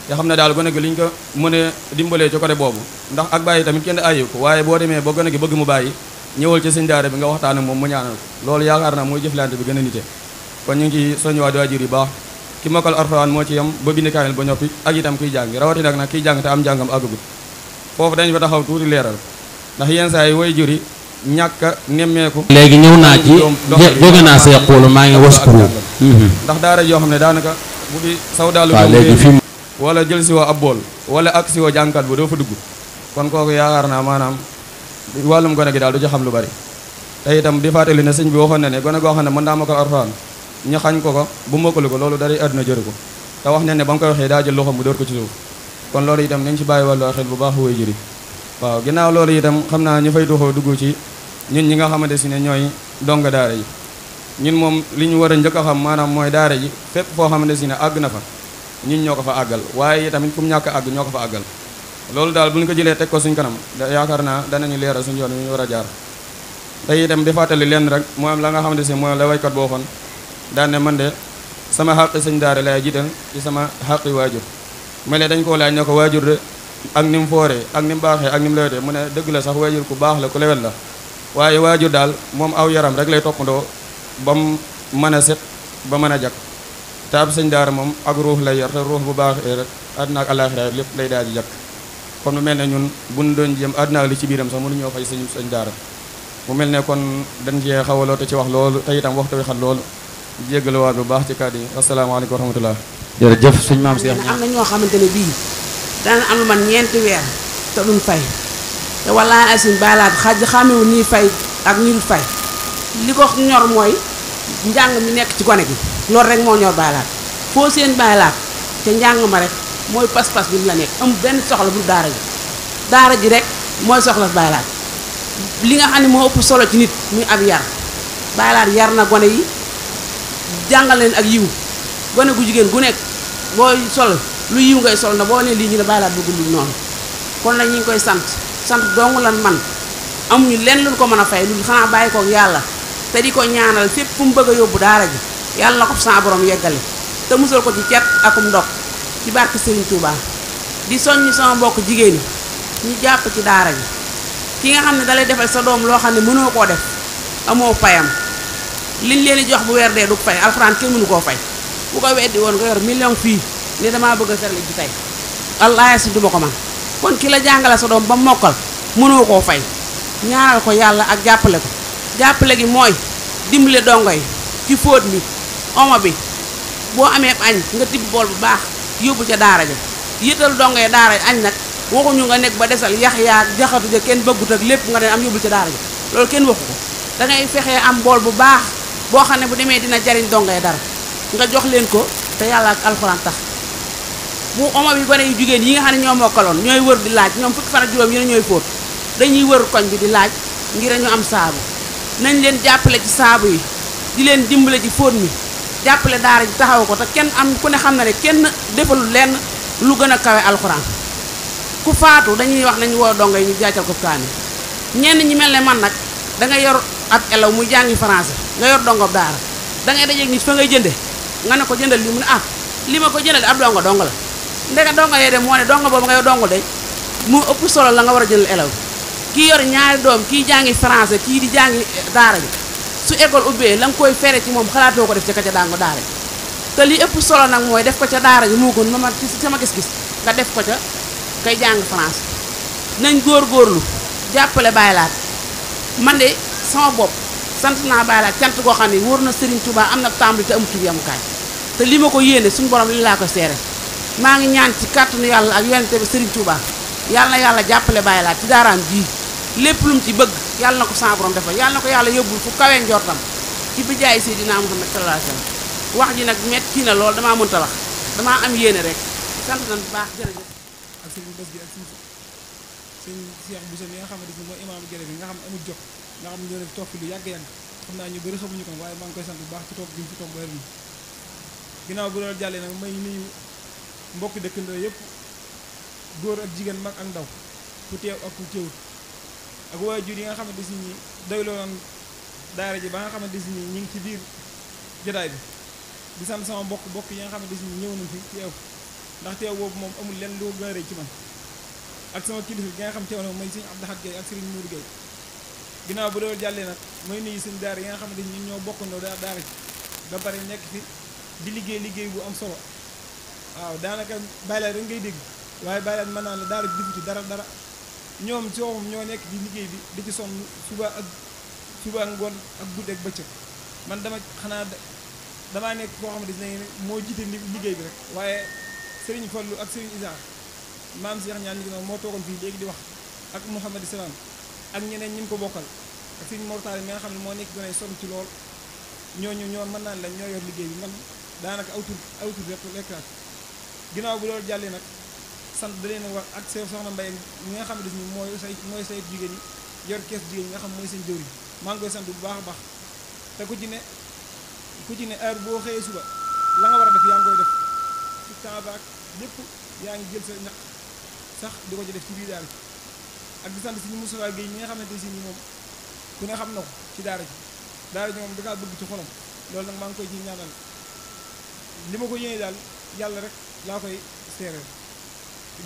te xam ne daal gone gi liñ ko mën a dimbalee ci côté boobu ndax ak bàyyi tamit kenn ayu ko waaye boo demee ba gone gi bëgg mu bàyyi ñëwal ci sëñ daara bi nga waxtaan ak moom mu ñaanal loolu yaakaar naa mooy jëflante bi gën a nite kon ñu ngi ci soññuwaat waajur yi baax ki mokkal alxuraan moo ci yam ba bind kaamil ba noppi ak itam kiy jàng rawatina nag kiy jàng te am njàngam àggagut foofu dañ fa taxaw tuuti leeral ndax yenn saa yi waajur yi ñàkk a nemmeeku léegi ñëw naa ci jóge naa see xoolu maa ngi waskuru ndax daara yoo xam ne daanaka bu fi saw daalu wala jël si woo ab bool wala ak si woo jàngkat bu doo fa dugg kon kooku yaakaar naa maanaam wàllum gone gi daal du ci xam lu bari te itam di fàttali ne sëñ bi waxoon na ne gone goo xam ne mën naa mokkal alxuraan ñu xañ ko bu mokkalu ko loolu dara àdduna jëru ko te wax ne ba mu koy waxee daa jël loxo mu dóor ko ci suuf kon loolu itam nañ ci bàyyi wàllu xel bu baax way jëri waaw ginnaaw loolu itam xam naa ñu fay doxoo dugg ci ñun ñi nga xamante si ne ñooy donga daara yi ñun moom li ñu war a njëkk a xam maanaam mooy daara ji fépp foo xamante si ne àgg na fa ñun ñoo ko fa àggal waaye tamit fu mu ñàkk àgg ñoo ko fa àggal loolu daal bu ñu ko jëlee teg ko suñ kanam yaakaar naa danañu leeral suñu yoon wi ñu war a jaar te itam di fàttali lenn rek moom la nga xamante si mooy la waykat boo xoon daan ne man de sama xàqi sëñ daara lay jiital ci sama xàqi waajur mel ne dañ koo laaj ne ko waajur de ak ni mu fooree ak ni mu baaxee ak ni mu lewetee mu ne dëgg la sax waajur ku baax la ku lewet la waaye waajur daal moom aw yaram rek lay toppandoo ba mu mën a set ba mën a jag te ab sëñ daara moom ak ruux lay yor te ruux bu baaxee rek àddina ak àllaaxira lépp lay daal di jag kon mu mel ne ñun buñ doon jéem àddina ak li ci biiram sax mënuñoo fay sëñ daara mu mel ne kon dañ cee xawaloo te ci wax loolu te itam waxtu wi xat loolu jéggaluwaat bu baax ci kàddu yi asalaamaaleykum wa rahmatullah jërëjëf sëñ maam Cheikh am na ñoo xamante ne bii daan am lu man ñeenti weer te duñ fay te wallaahi asin baalaat xàmmewul ñuy fay ak ñi dul fay li ko ñor mooy njàng mi nekk ci gone gi loolu rek moo ñor baalaat foo seen baalaat te njàng ma rek mooy pas-pas bi mu la nekk am benn soxla bu daara ji rek mooy soxla baalaat li nga xam ne moo ëpp solo ci nit muy ab yar baalaat yar na gone yi jàngal leen ak yiw gone gu jigéen gu nekk booy sol lu yiw ngay sol na boo ne lii ñu ne baalaat bëggul lu noonu kon nag ñu ngi koy sant dong lan man amuñu lenn lu ko mën a fay lu xanaa bàyyi koog yàlla te di ko ñaanal fépp fu mu bëgg a yóbbu daara ji yàlla na ko sa borom yeggale te musal ko ci cet akum ndog ci barke Serigne Touba di soññi sama mbokk jigéen ñi ñu jàpp ci daara ji ki nga xam ne dalay defal sa doom loo xam ne mënoo koo def amoo payam liñ leen di jox bu weer dee du fay alxuraan kenn mënu koo fay bu ko weddi woon nga yor million fii ne damaa bëgg a terle ji tey allah si duma ko man kon ki la jàngale sa doom ba mokkal mënoo koo fay ñaanal ko yàlla ak jàppale gi mooy dimbale dongo yi ci fóot mi omo bi boo amee añ nga tibb bool bu baax yóbbu ca daara ja yëtal dongo yi daara añ nag waxuñu nga nekk ba desal yax yaa jaxatu ja kenn bëggut ak lépp nga ne am yóbbul ca daara ja loolu kenn waxu ko da ngay fexee am bool bu baax boo xam ne bu demee dina jariñ dongo yi dara nga jox leen ko te yàlla ak alxuraan tax bu omo bi gone yu jigéen yi nga xam ne ñoo mokkaloon ñooy wër di laaj ñoom fukki fan ak juróom yi ñooy fóot dañuy wër koñ bi di laaj ngir ñu am saabu nañ leen jàppale ci saabu yi di leen dimbale ci fóot mi jàppale daara ji taxaw ko te kenn am ku ne xam na ne kenn defalul lenn lu gën a kawe alxuraan ku faatu dañuy wax nañu woo dongo yi ñu jaacal ko kaani ñenn ñi mel ne man nag da nga yor ab elaw muy jàngi français nga yor dongob daara da ngay dajeeg nit fa ngay jënde nga ne ko jëndal li mu ne ah li ma ko jëndal ab dongo la ndeka dongo yee de moo ne dongo boobu nga yor dongo de mu ëpp solo la nga war a jëndal elaw kii yor ñaari doom kii jàngi français kii di jàngi daara ji su école ubbee la nga koy fere ci moom xalaatoo ko def ca ka ca daango daara ji te li ëpp solo nag mooy def ko ca daara ji moo gën ma ci sama gis-gis nga def ko ca kay jàng français nañ góorgóorlu jàppale Baye Laat man de sama bopp sant naa Baye Laat cant goo xam ne wóor na Serigne Touba am na tàmbali te amutul yamukaay te li ma ko yéene suñu borom li laa ko seere maa ngi ñaan ci kàttanu yàlla ak yonente bi Serigne Touba yàlla na yàlla jàppale Baye Laat ci daaraam ji lépp lu mu ci bëgg yàlla na ko sama borom defal yàlla na ko yàlla yóbbul fu kawee njortam ci bi jaay Seydina Muhammad sallallahu alayhi wasallam wax ji nag metti na lool damaa mënta wax damaa am yéene rek sant nañ bu baax jërëjëf. ak sëñ bés bi ak sëñ Cheikh Bousso mi nga xamante ni mooy imam géré bi nga xam ne amul jot nga xam ne ñoo def toog fi lu yàgg-yàgg xam naa ñu bëri xamuñu ko waaye maa ngi koy sant bu baax ci toog gi fi toog ba heure bi ginnaaw bu loolu jàllee nag may nuyu mbokki dëkkandoo yëpp góor ak jigéen mag ak ndaw ku teew ak ku teewut ak waajur yi nga xamante si ñi doyloo noon daara ji ba nga xamante si ñi ñu ngi ci biir jotaay bi di sant sama bokk yi nga xamante si ñi ñëw nañ fi teew ndax teew boobu moom amul lenn lu gën a rëy ci man ak sama kilifa gi nga xam teew na mooy sëñ Abdou Hadj Gueye ak Serigne Mourou Gueye ginnaaw bu loolu jàllee nag mooy nuyu sëñ daara yi nga xamante ni ñun ñoo bokkandoo daara ji ba pare nekk fi di liggéey bu am solo waaw daanaka Baye Laat rek ngay dégg waaye Baye Laat mën naa la daara ji defu ci dara ñoom ci waxum ñoo nekk di liggéey bi di ci sonn suba ak ngoon ak guddi ak bëccëg man damaa nekk koo xamante ne moo jiite liggéey bi rek waaye Serigne Fallou ak Serigne Isa maam Cheikh ñaan ñi moo toogoon fii léegi di wax ak Mouhamed Salam ak ñeneen ñi ko bokkal ak Serigne Mortale mi nga xam ne moo nekk gën a sonn ci lool ñooñu mën naa la ñoo yor liggéey bi man daanaka awtur rek ginnaaw bu loolu jàllee nag sant da leen wax ak seen soxna Mbaye mi nga xam ne ni mooy say jigéen ñi yor kees jigéen ñi nga xam mooy seen jëwriñ maa ngi koy sant bu baax a baax te ku ci ne heure boo xëyee suba la nga war a def yaa ngi koy def ci temps baak lépp yaa ngi jël sa ñaq sax di ko ci def ci biir daara ji ak di sant si ñu Moussa Gueye ñi nga xamante si ni moom ku ne xam na ko ci daara ji moom da kaa bëgg ci xolam loolu nag maa ngi koy ci ñaanal li ma ko yéene daal yàlla rek laa koy seereel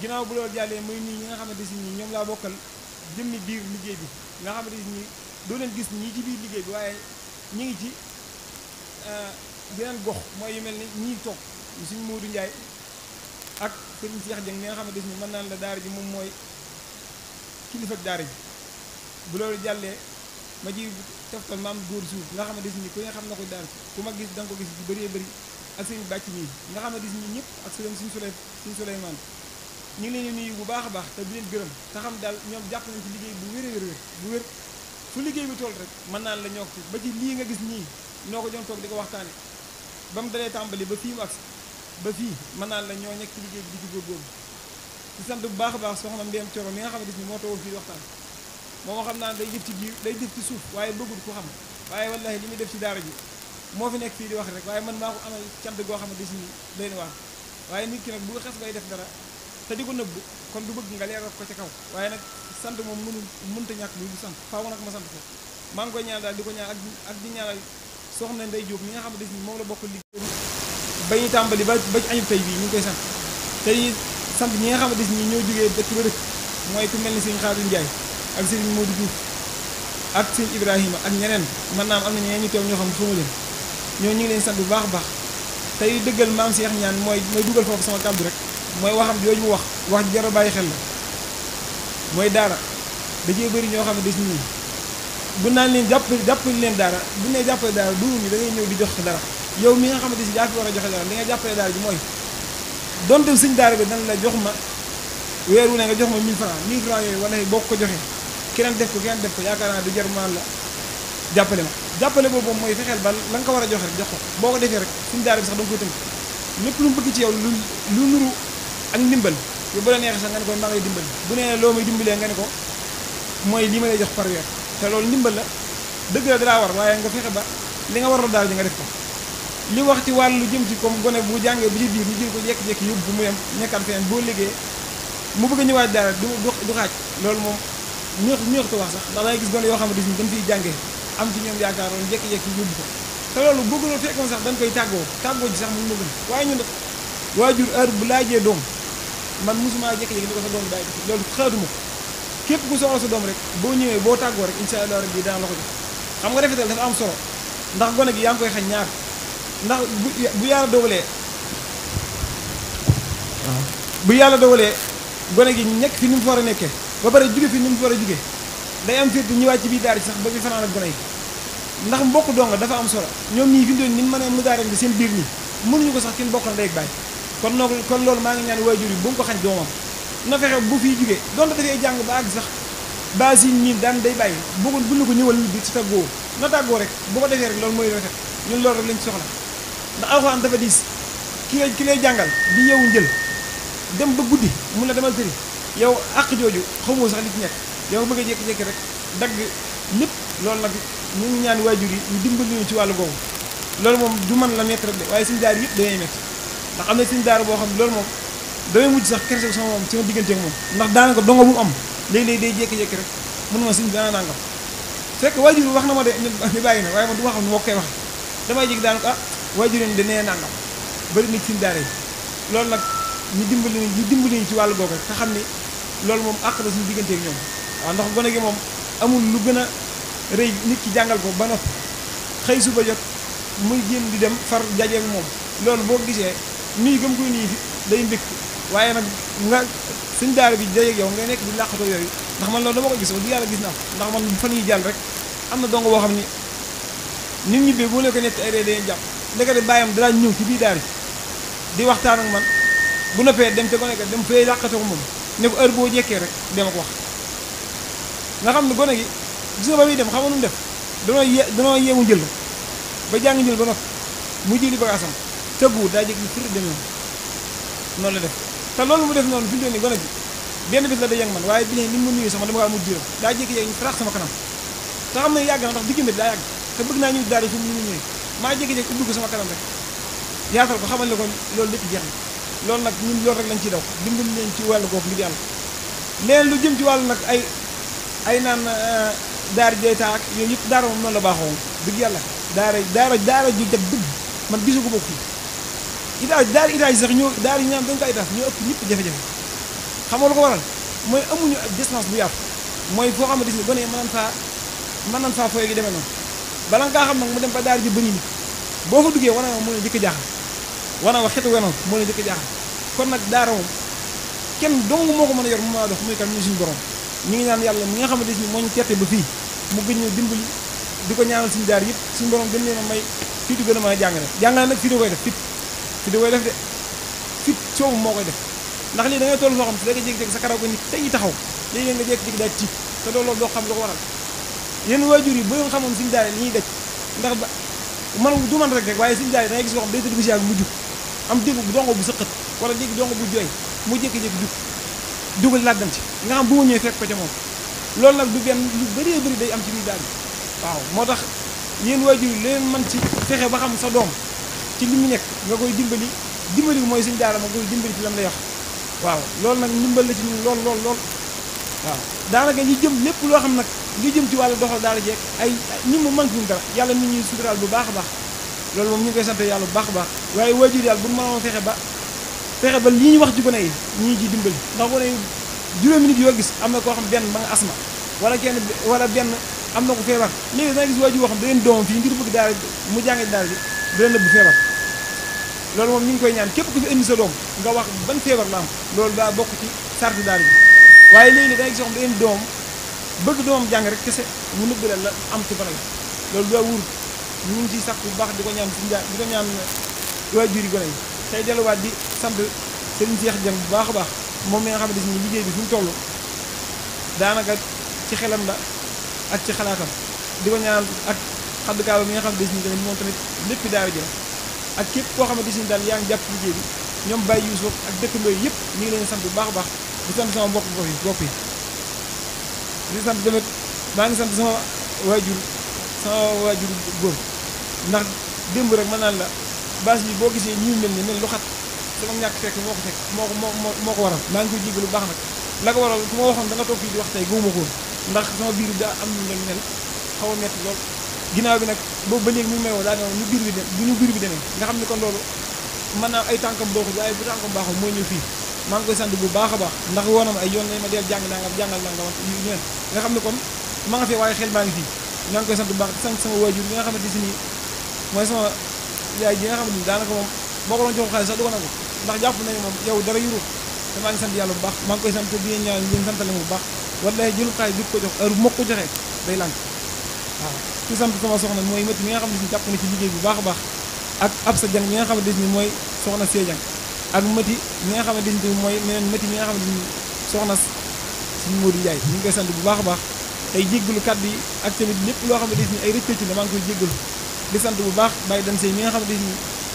ginnaaw bu loolu jàllee muy nii ñi nga xamante si nii ñoom laa bokkal jëmmi biir liggéey bi nga xamante si nii doo leen gis ñii ci biir liggéey bi waaye ñi ngi ci beneen gox mooy yu mel ni ñii toog suñu Modou Ndiaye ak sëriñ Cheikh Dieng mi nga xamante ni mën naan la daara ji moom mooy kilifa ak daara ji bu loolu jàllee ma ji teftal maam góor suuf nga xamante ni ku nga xam na ko daara ji ku ma gis da nga ko gis bu bëree bëri ak sëriñ bàcc nii nga xamante ni ñëpp ak suñu Souleymane ñu ngi leen di nuyu bu baax a baax te di leen gërëm te xam daal ñoom jàpp nañ ci liggéey bu wér fu liggéey bi toll rek mën naan la ñoo ko ci ba ci lii nga gis ñii noo ko doon toog di ko waxtaane ba mu dalee tàmbali ba fii mu agsi ba fii mën naan la ñoo nekk ci liggéey bi di ci góorgóorlu ci sant bu baax a baax soxna Mbéyam Coro mi nga xamante ni moo toogoon fii di waxtaan moom xam naa day jëf ci biir day jëf ci suuf waaye bëggul ko xam waaye wallahi li muy def ci daara ji moo fi nekk fii di wax rek waaye man maa ko amal cant goo xamante ni day na wax waaye nit ki nag bu xes bay def dara te di ko nëbb kon du bëgg nga leeral ko ca kaw waaye nag sant moom mënta ñàkk lu du sant faaw nag ma sant ko maa ngi koy ñaan daal di ko ñaan ak di ñaanal soxna Ndey Jóob mi nga xamante ni moom la bokk liggéey ba ñu tàmbali ba ci añub tey bii ñu ngi koy sant tey sant ñi nga xamante ni ñoo jógee dëkk ba dëkk mooy ku mel ni sëñ Xaadim Njaay ak sëñ Modou Diouf ak sëñ Ibrahima ak ñeneen man naam am na ñeneen ñu teew ñoo xam ne xamu leen ñoo ñu ngi leen sant bu baax a baax tey dëggal maam Cheikh ñaan mooy dugal foofu sama kàddu rek mooy waxam jooju mu wax jar a bàyyi xel la mooy daara da cee bëri ñoo xam ne des nii bu naan leen jàppale leen daara bu ne jàppale daara duuru ni da ngay ñëw di jox dara yow mi nga xamante si yaa fi war a joxe dara li nga jàppale daara ji mooy donte sëñ daara bi dana la jox ma weer wu ne nga jox ma 1000 francs yooyu wala boo ko joxee keneen def ko yaakaar naa du jar maan la jàppale boobu moom mooy fexeel ba la nga ko war a joxe rek jox ko boo ko defee rek suñ daara bi sax da nga koy tënk lépp lu mu bëgg ci yow lu nuru ak ndimbal yow bu la neexee sax nga ne ko maa ngay dimbal bu nee loo may dimbalee nga ne ko mooy li ma lay jox par weer te loolu ndimbal la dëgg la dalaa war waaye nga fexe ba li nga war la daal di nga def ko li wax ci wàllu jëm ci comme gone bu jàngee bu ci biir ñu jël ko jekki-jekki yóbbu fu mu yem nekkaat feneen boo liggéey mu bëgg a ñëwaat daara du xaaj loolu moom ñëextu wax sax ndax dangay gis gone yoo xam ne dañ fiy jàngee am ci ñoom yaakaaroon jekki-jekki yóbbu ko te loolu bëgg loolu fekkoon sax dañ koy tàggoo ji sax mu ma gën waaye ñun waajur heure bu laajee doom man mosuma jekki-jekki ni ko sa doom bàyyi ko loolu xaatuma ko képp ku soxla sa doom rek boo ñëwee boo tàggoo rek insha allah rabbi dana la ko jox xam nga rafetal dafa am solo ndax gone gi yaa ngi koy xañ ñaar ndax bu yàlla dogalee waaw bu yàlla dogalee gone gi nekk fi ni mu fa war a nekkee ba pare jóge fi ni mu fa war a jóge day am firtu ñëwaat ci biir daara ci sax ba fi fanaan ak gone yi ndax mbokk donga dafa am solo ñoom ñii fi doon ni mën a mu daara bi seen biir nii mënuñu ko sax kenn bokkal ndey ak baay kon loolu maa ngi ñaan waajur yi bu mu ko xañ doomam na fexe bu fiy jógee donte dafay jàng ba àgg sax ba si ñii daan day bàyyi bëggul bu ñu ko ñëwal bi ci tàggoo na tàggoo rek bu ko defee rek loolu mooy rafet ñun loolu rek lañ ci soxla ndax alxuraan dafa diis ki lay jàngal di yeewu njël dem ba guddi mun na demal tëri yow àq jooju xamoo sax li ci nekk yow bëgg a jékki-jékki rek dagg lépp loolu nag ñu ngi ñaan waajur yi ñu dimbali ñu ci wàllu googu loolu moom du man la métti rek de waaye suñu daar yëpp dañuy métti ndax am na suñu daara boo xam ne loolu moom damay mujj sax kerse sama moom sama diggante ak moom ndax daanaka dongo bu mu am léeg-léeg day jékki-jékki rek mun ma suñ dana nangam fekk waajur wax na ma de ni bàyyi na waaye man du ma xam ne moo koy wax damay jékki daanaka ah waajur yi de nee nangam bëri na ci suñu daara yi loolu nag ñu dimbali ñu ci wàllu googu te xam ni loolu moom àq la suñu diggante ak ñoom waaw ndax gone gi moom amul lu gën a rëy nit ki jàngal ko ba noppi xëy suba jot muy génn di dem far jajeeg moom loolu boo gisee nuyu gëm koy nuyu fi day mbégte waaye nag nga suñ daara bi jajeeg yow nga nekk di làqatoo yooyu ndax man loolu dama ko gis di yàlla gis naa ko ndax man fan yi jàll rek am na dong boo xam ni nit ñibbee boo leen ko nekk ay ree dañuy jàpp ndekete bàyyam danaa ñëw ci biir daara di waxtaan ak man bu noppee dem te gone ga dem fay làqatoo ko moom ne ko heure boo jekkee rek dama ko wax nga xam ne gone gi gis nga ba muy dem xam nga nu mu def danoo yeewu jël ba jàng jël ba noppi mu jëli bagaasam tëggu daa jég ni fir dem noonu la def te loolu mu def noonu fi mu toll nii gone bi benn bis la da yëng man waaye bi ne ni mu nuyu sama dama ko amul juróom daa jékki-jékki ñu farax sama kanam te xam ne yàgg na ndax diggante bi daa yàgg te bëgg naa ñëw daara fi mu ñëwee maa jékki-jékki ubbi ko sama kanam rek yaatal ko xamal ne ko loolu lépp jeex na loolu nag ñun loolu rek lañ ciy daw dimbali leen ci wàllu googu ngir yàlla leen lu jëm ci wàllu nag ay naan daara jooy taak yooyu yëpp daara moom noonu la baaxoo dëgg yàlla daara ju jag dëgg man gisu ko bokk fii itaaj sax ñoo daara yi ñaan dañ ko itaaj ñoo ëpp ñëpp jafe-jafe xam nga lu ko waral mooy amuñu distance bu yaatu mooy foo xam ne gis ni gone yi mën nañ faa foye gi demee noonu bala nga xam nag mu dem ba daara ji bëri nit boo fa duggee wana moo leen jëkk jaaxal wana wax xetu wenoon moo leen jëkk jaaxal kon nag daara moom kenn dong moo ko mën a yor mu maa dox muy kan ñu suñu borom ñu ngi ñaan yàlla mi nga xamante ni moo ñu tette ba fii mu gën ñu dimbali di ko ñaanal suñu daara yëpp suñu borom gën leen a may fii di gën a mën a jàngale nag fii da koy def fii da koy def de fit coobu moo koy def ndax lii da ngay toll foo xam si da nga jékki-jékki sa karaw ko nit tey taxaw léegi nga jékki-jékki daal tiit te loolu doo xam lu ko waral yéen waajur yi bu ngeen xamoon suñu daara li ñuy daj ndax ba man du man rek waaye suñu daara da ngay gis loo xam day tëdd bi si yàgg mu jug am dégg dongo bu sëqat wala dégg dongo bu jooy mu jékki-jékki jug dugal làggam ci nga xam bu ma ñëwee fekk ko ca moom loolu nag du benn lu bëree bëri day am ci biir daal waaw moo tax yéen waajur yi leen man ci fexe ba xam sa doom ci li mu nekk nga koy dimbali ko mooy suñu daara ma koy dimbali ci lam lay wax waaw loolu nag ndimbal la ci ñun lool waaw daanaka li jëm lépp loo xam nag li jëm ci wàllu doxal daara jeeg ay ñi mu manque ñu dara yàlla nit ñuy suturaal bu baax a baax loolu moom ñu ngi koy sant yàlla bu baax a baax waaye waajur yàlla bu mënoon fexe ba lii ñu wax ci gone yi ñii ci dimbali ndax gone yi juróomi nit yoo gis am na koo xam benn ba nga asma wala benn am na ko feebar léegi danga gis waajur yoo xam da leen doomam fii ngir bëgg daara mu jànge daara ji dina nëbb feebar loolu moom ñu ngi koy ñaan képp ku fi indi sa doom nga wax ban feebar la am loolu daa bokk ci sarti daara ji waaye léegi dangay gis yoo xam da leen doom bëgg doomam jàng rek kese mu nëbb la am ci gone yi loolu daa wur ñu ngi ciy sax bu baax di ko ñaan di ko ñaan waajur yi gone yi tey delluwaat di sant Serigne Cheikh Dieng bu baax a baax moom mi nga xam ne ni liggéey bi fi mu toll daanaka ci xelam la ak ci xalaatam di ko ñaan ak xaddukaaba mi nga xam ne ni tamit moom tamit lépp daara ji la ak képp koo xamante ni daal yaa ngi jàpp liggéey bi ñoom Baye Youssou ak dëkkandoo yëpp ñu ngi leen sant bu baax a baax di sant sama mbokk bopp yi di sant tamit maa ngi sant sama waajur góor ndax démb rek mën naan la bâche bi boo gisee ñu mel ni mel lu xat sama ñàkk fekk moo ko waral maa ngi koy jéggalu bu baax nag la ko waral su ma waxoon da nga toog fii di wax tey gëwuma ko woon ndax sama biir bi daa am lu doon mel xaw a metti lool ginnaaw bi nag boobu ba léegi mu ngi may woo daa ne ñu biir bi demee nga xam ne kon loolu mën naa ay tànkam baaxul waaye bu tànkam baaxul mooy ñëw fii maa ngi koy sant bu baax a baax ndax woonam ay yoon nañ ma deel jàng naa nga jàngal naa nga ñeen nga xam ne kon ma nga fee waaye xel maa ngi fii maa ngi koy sant bu baax di sant sama waajur bi nga xamante si nii mooy sama yaay ji nga xamante ni daanaka moom boo ko doon jox xaalis sax du ko nangu ndax jàpp nañu moom yow dara yurul te maa ngi sant yàlla bu baax maa ngi koy sant di ñaan ngeen santale mu bu baax wallahi jël xaalis bi ko jox heure bu ma ko joxee day lànk waaw ci sant sama soxna mooy métti mi nga xam ne si jàpp na ci liggéey bu baax a baax ak ab sa jang mi nga xamante ni mooy soxna Seejang ak métti mi nga xamante ni mooy meneen métti mi nga xamante ni soxna suñu Modou Ndiaye ñu ngi koy sant bu baax a baax tey jéggalu kàddu yi ak tamit lépp loo xamante ni ay rëcc ci ne maa ngi koy jéggalu di sant bu baax bàyyi dem sey mi nga xamante ni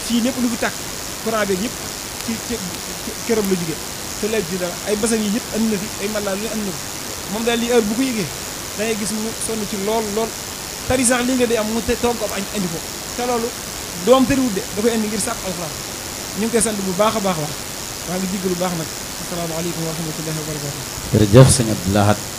fii lépp lu fi tàkk courant beeg yëpp ci këram la jóge te léegi ci dara ay basan yi yëpp andi na fi ay mallaa lu ne andi na fi moom daal lii heure bu ko yëgee da ngay gis mu sonn ci lool tari sax lii nga day am mu toog ko ab añ andi ko te loolu doom tëriwut de da koy andi ngir sàpp alxuraan ñu ngi koy sant bu baax a baax waa ngi jéggalu baax nag asalaamaaleykum wa rahmatullahi wa barakatu jërëjëf sëñ Abdou Lahad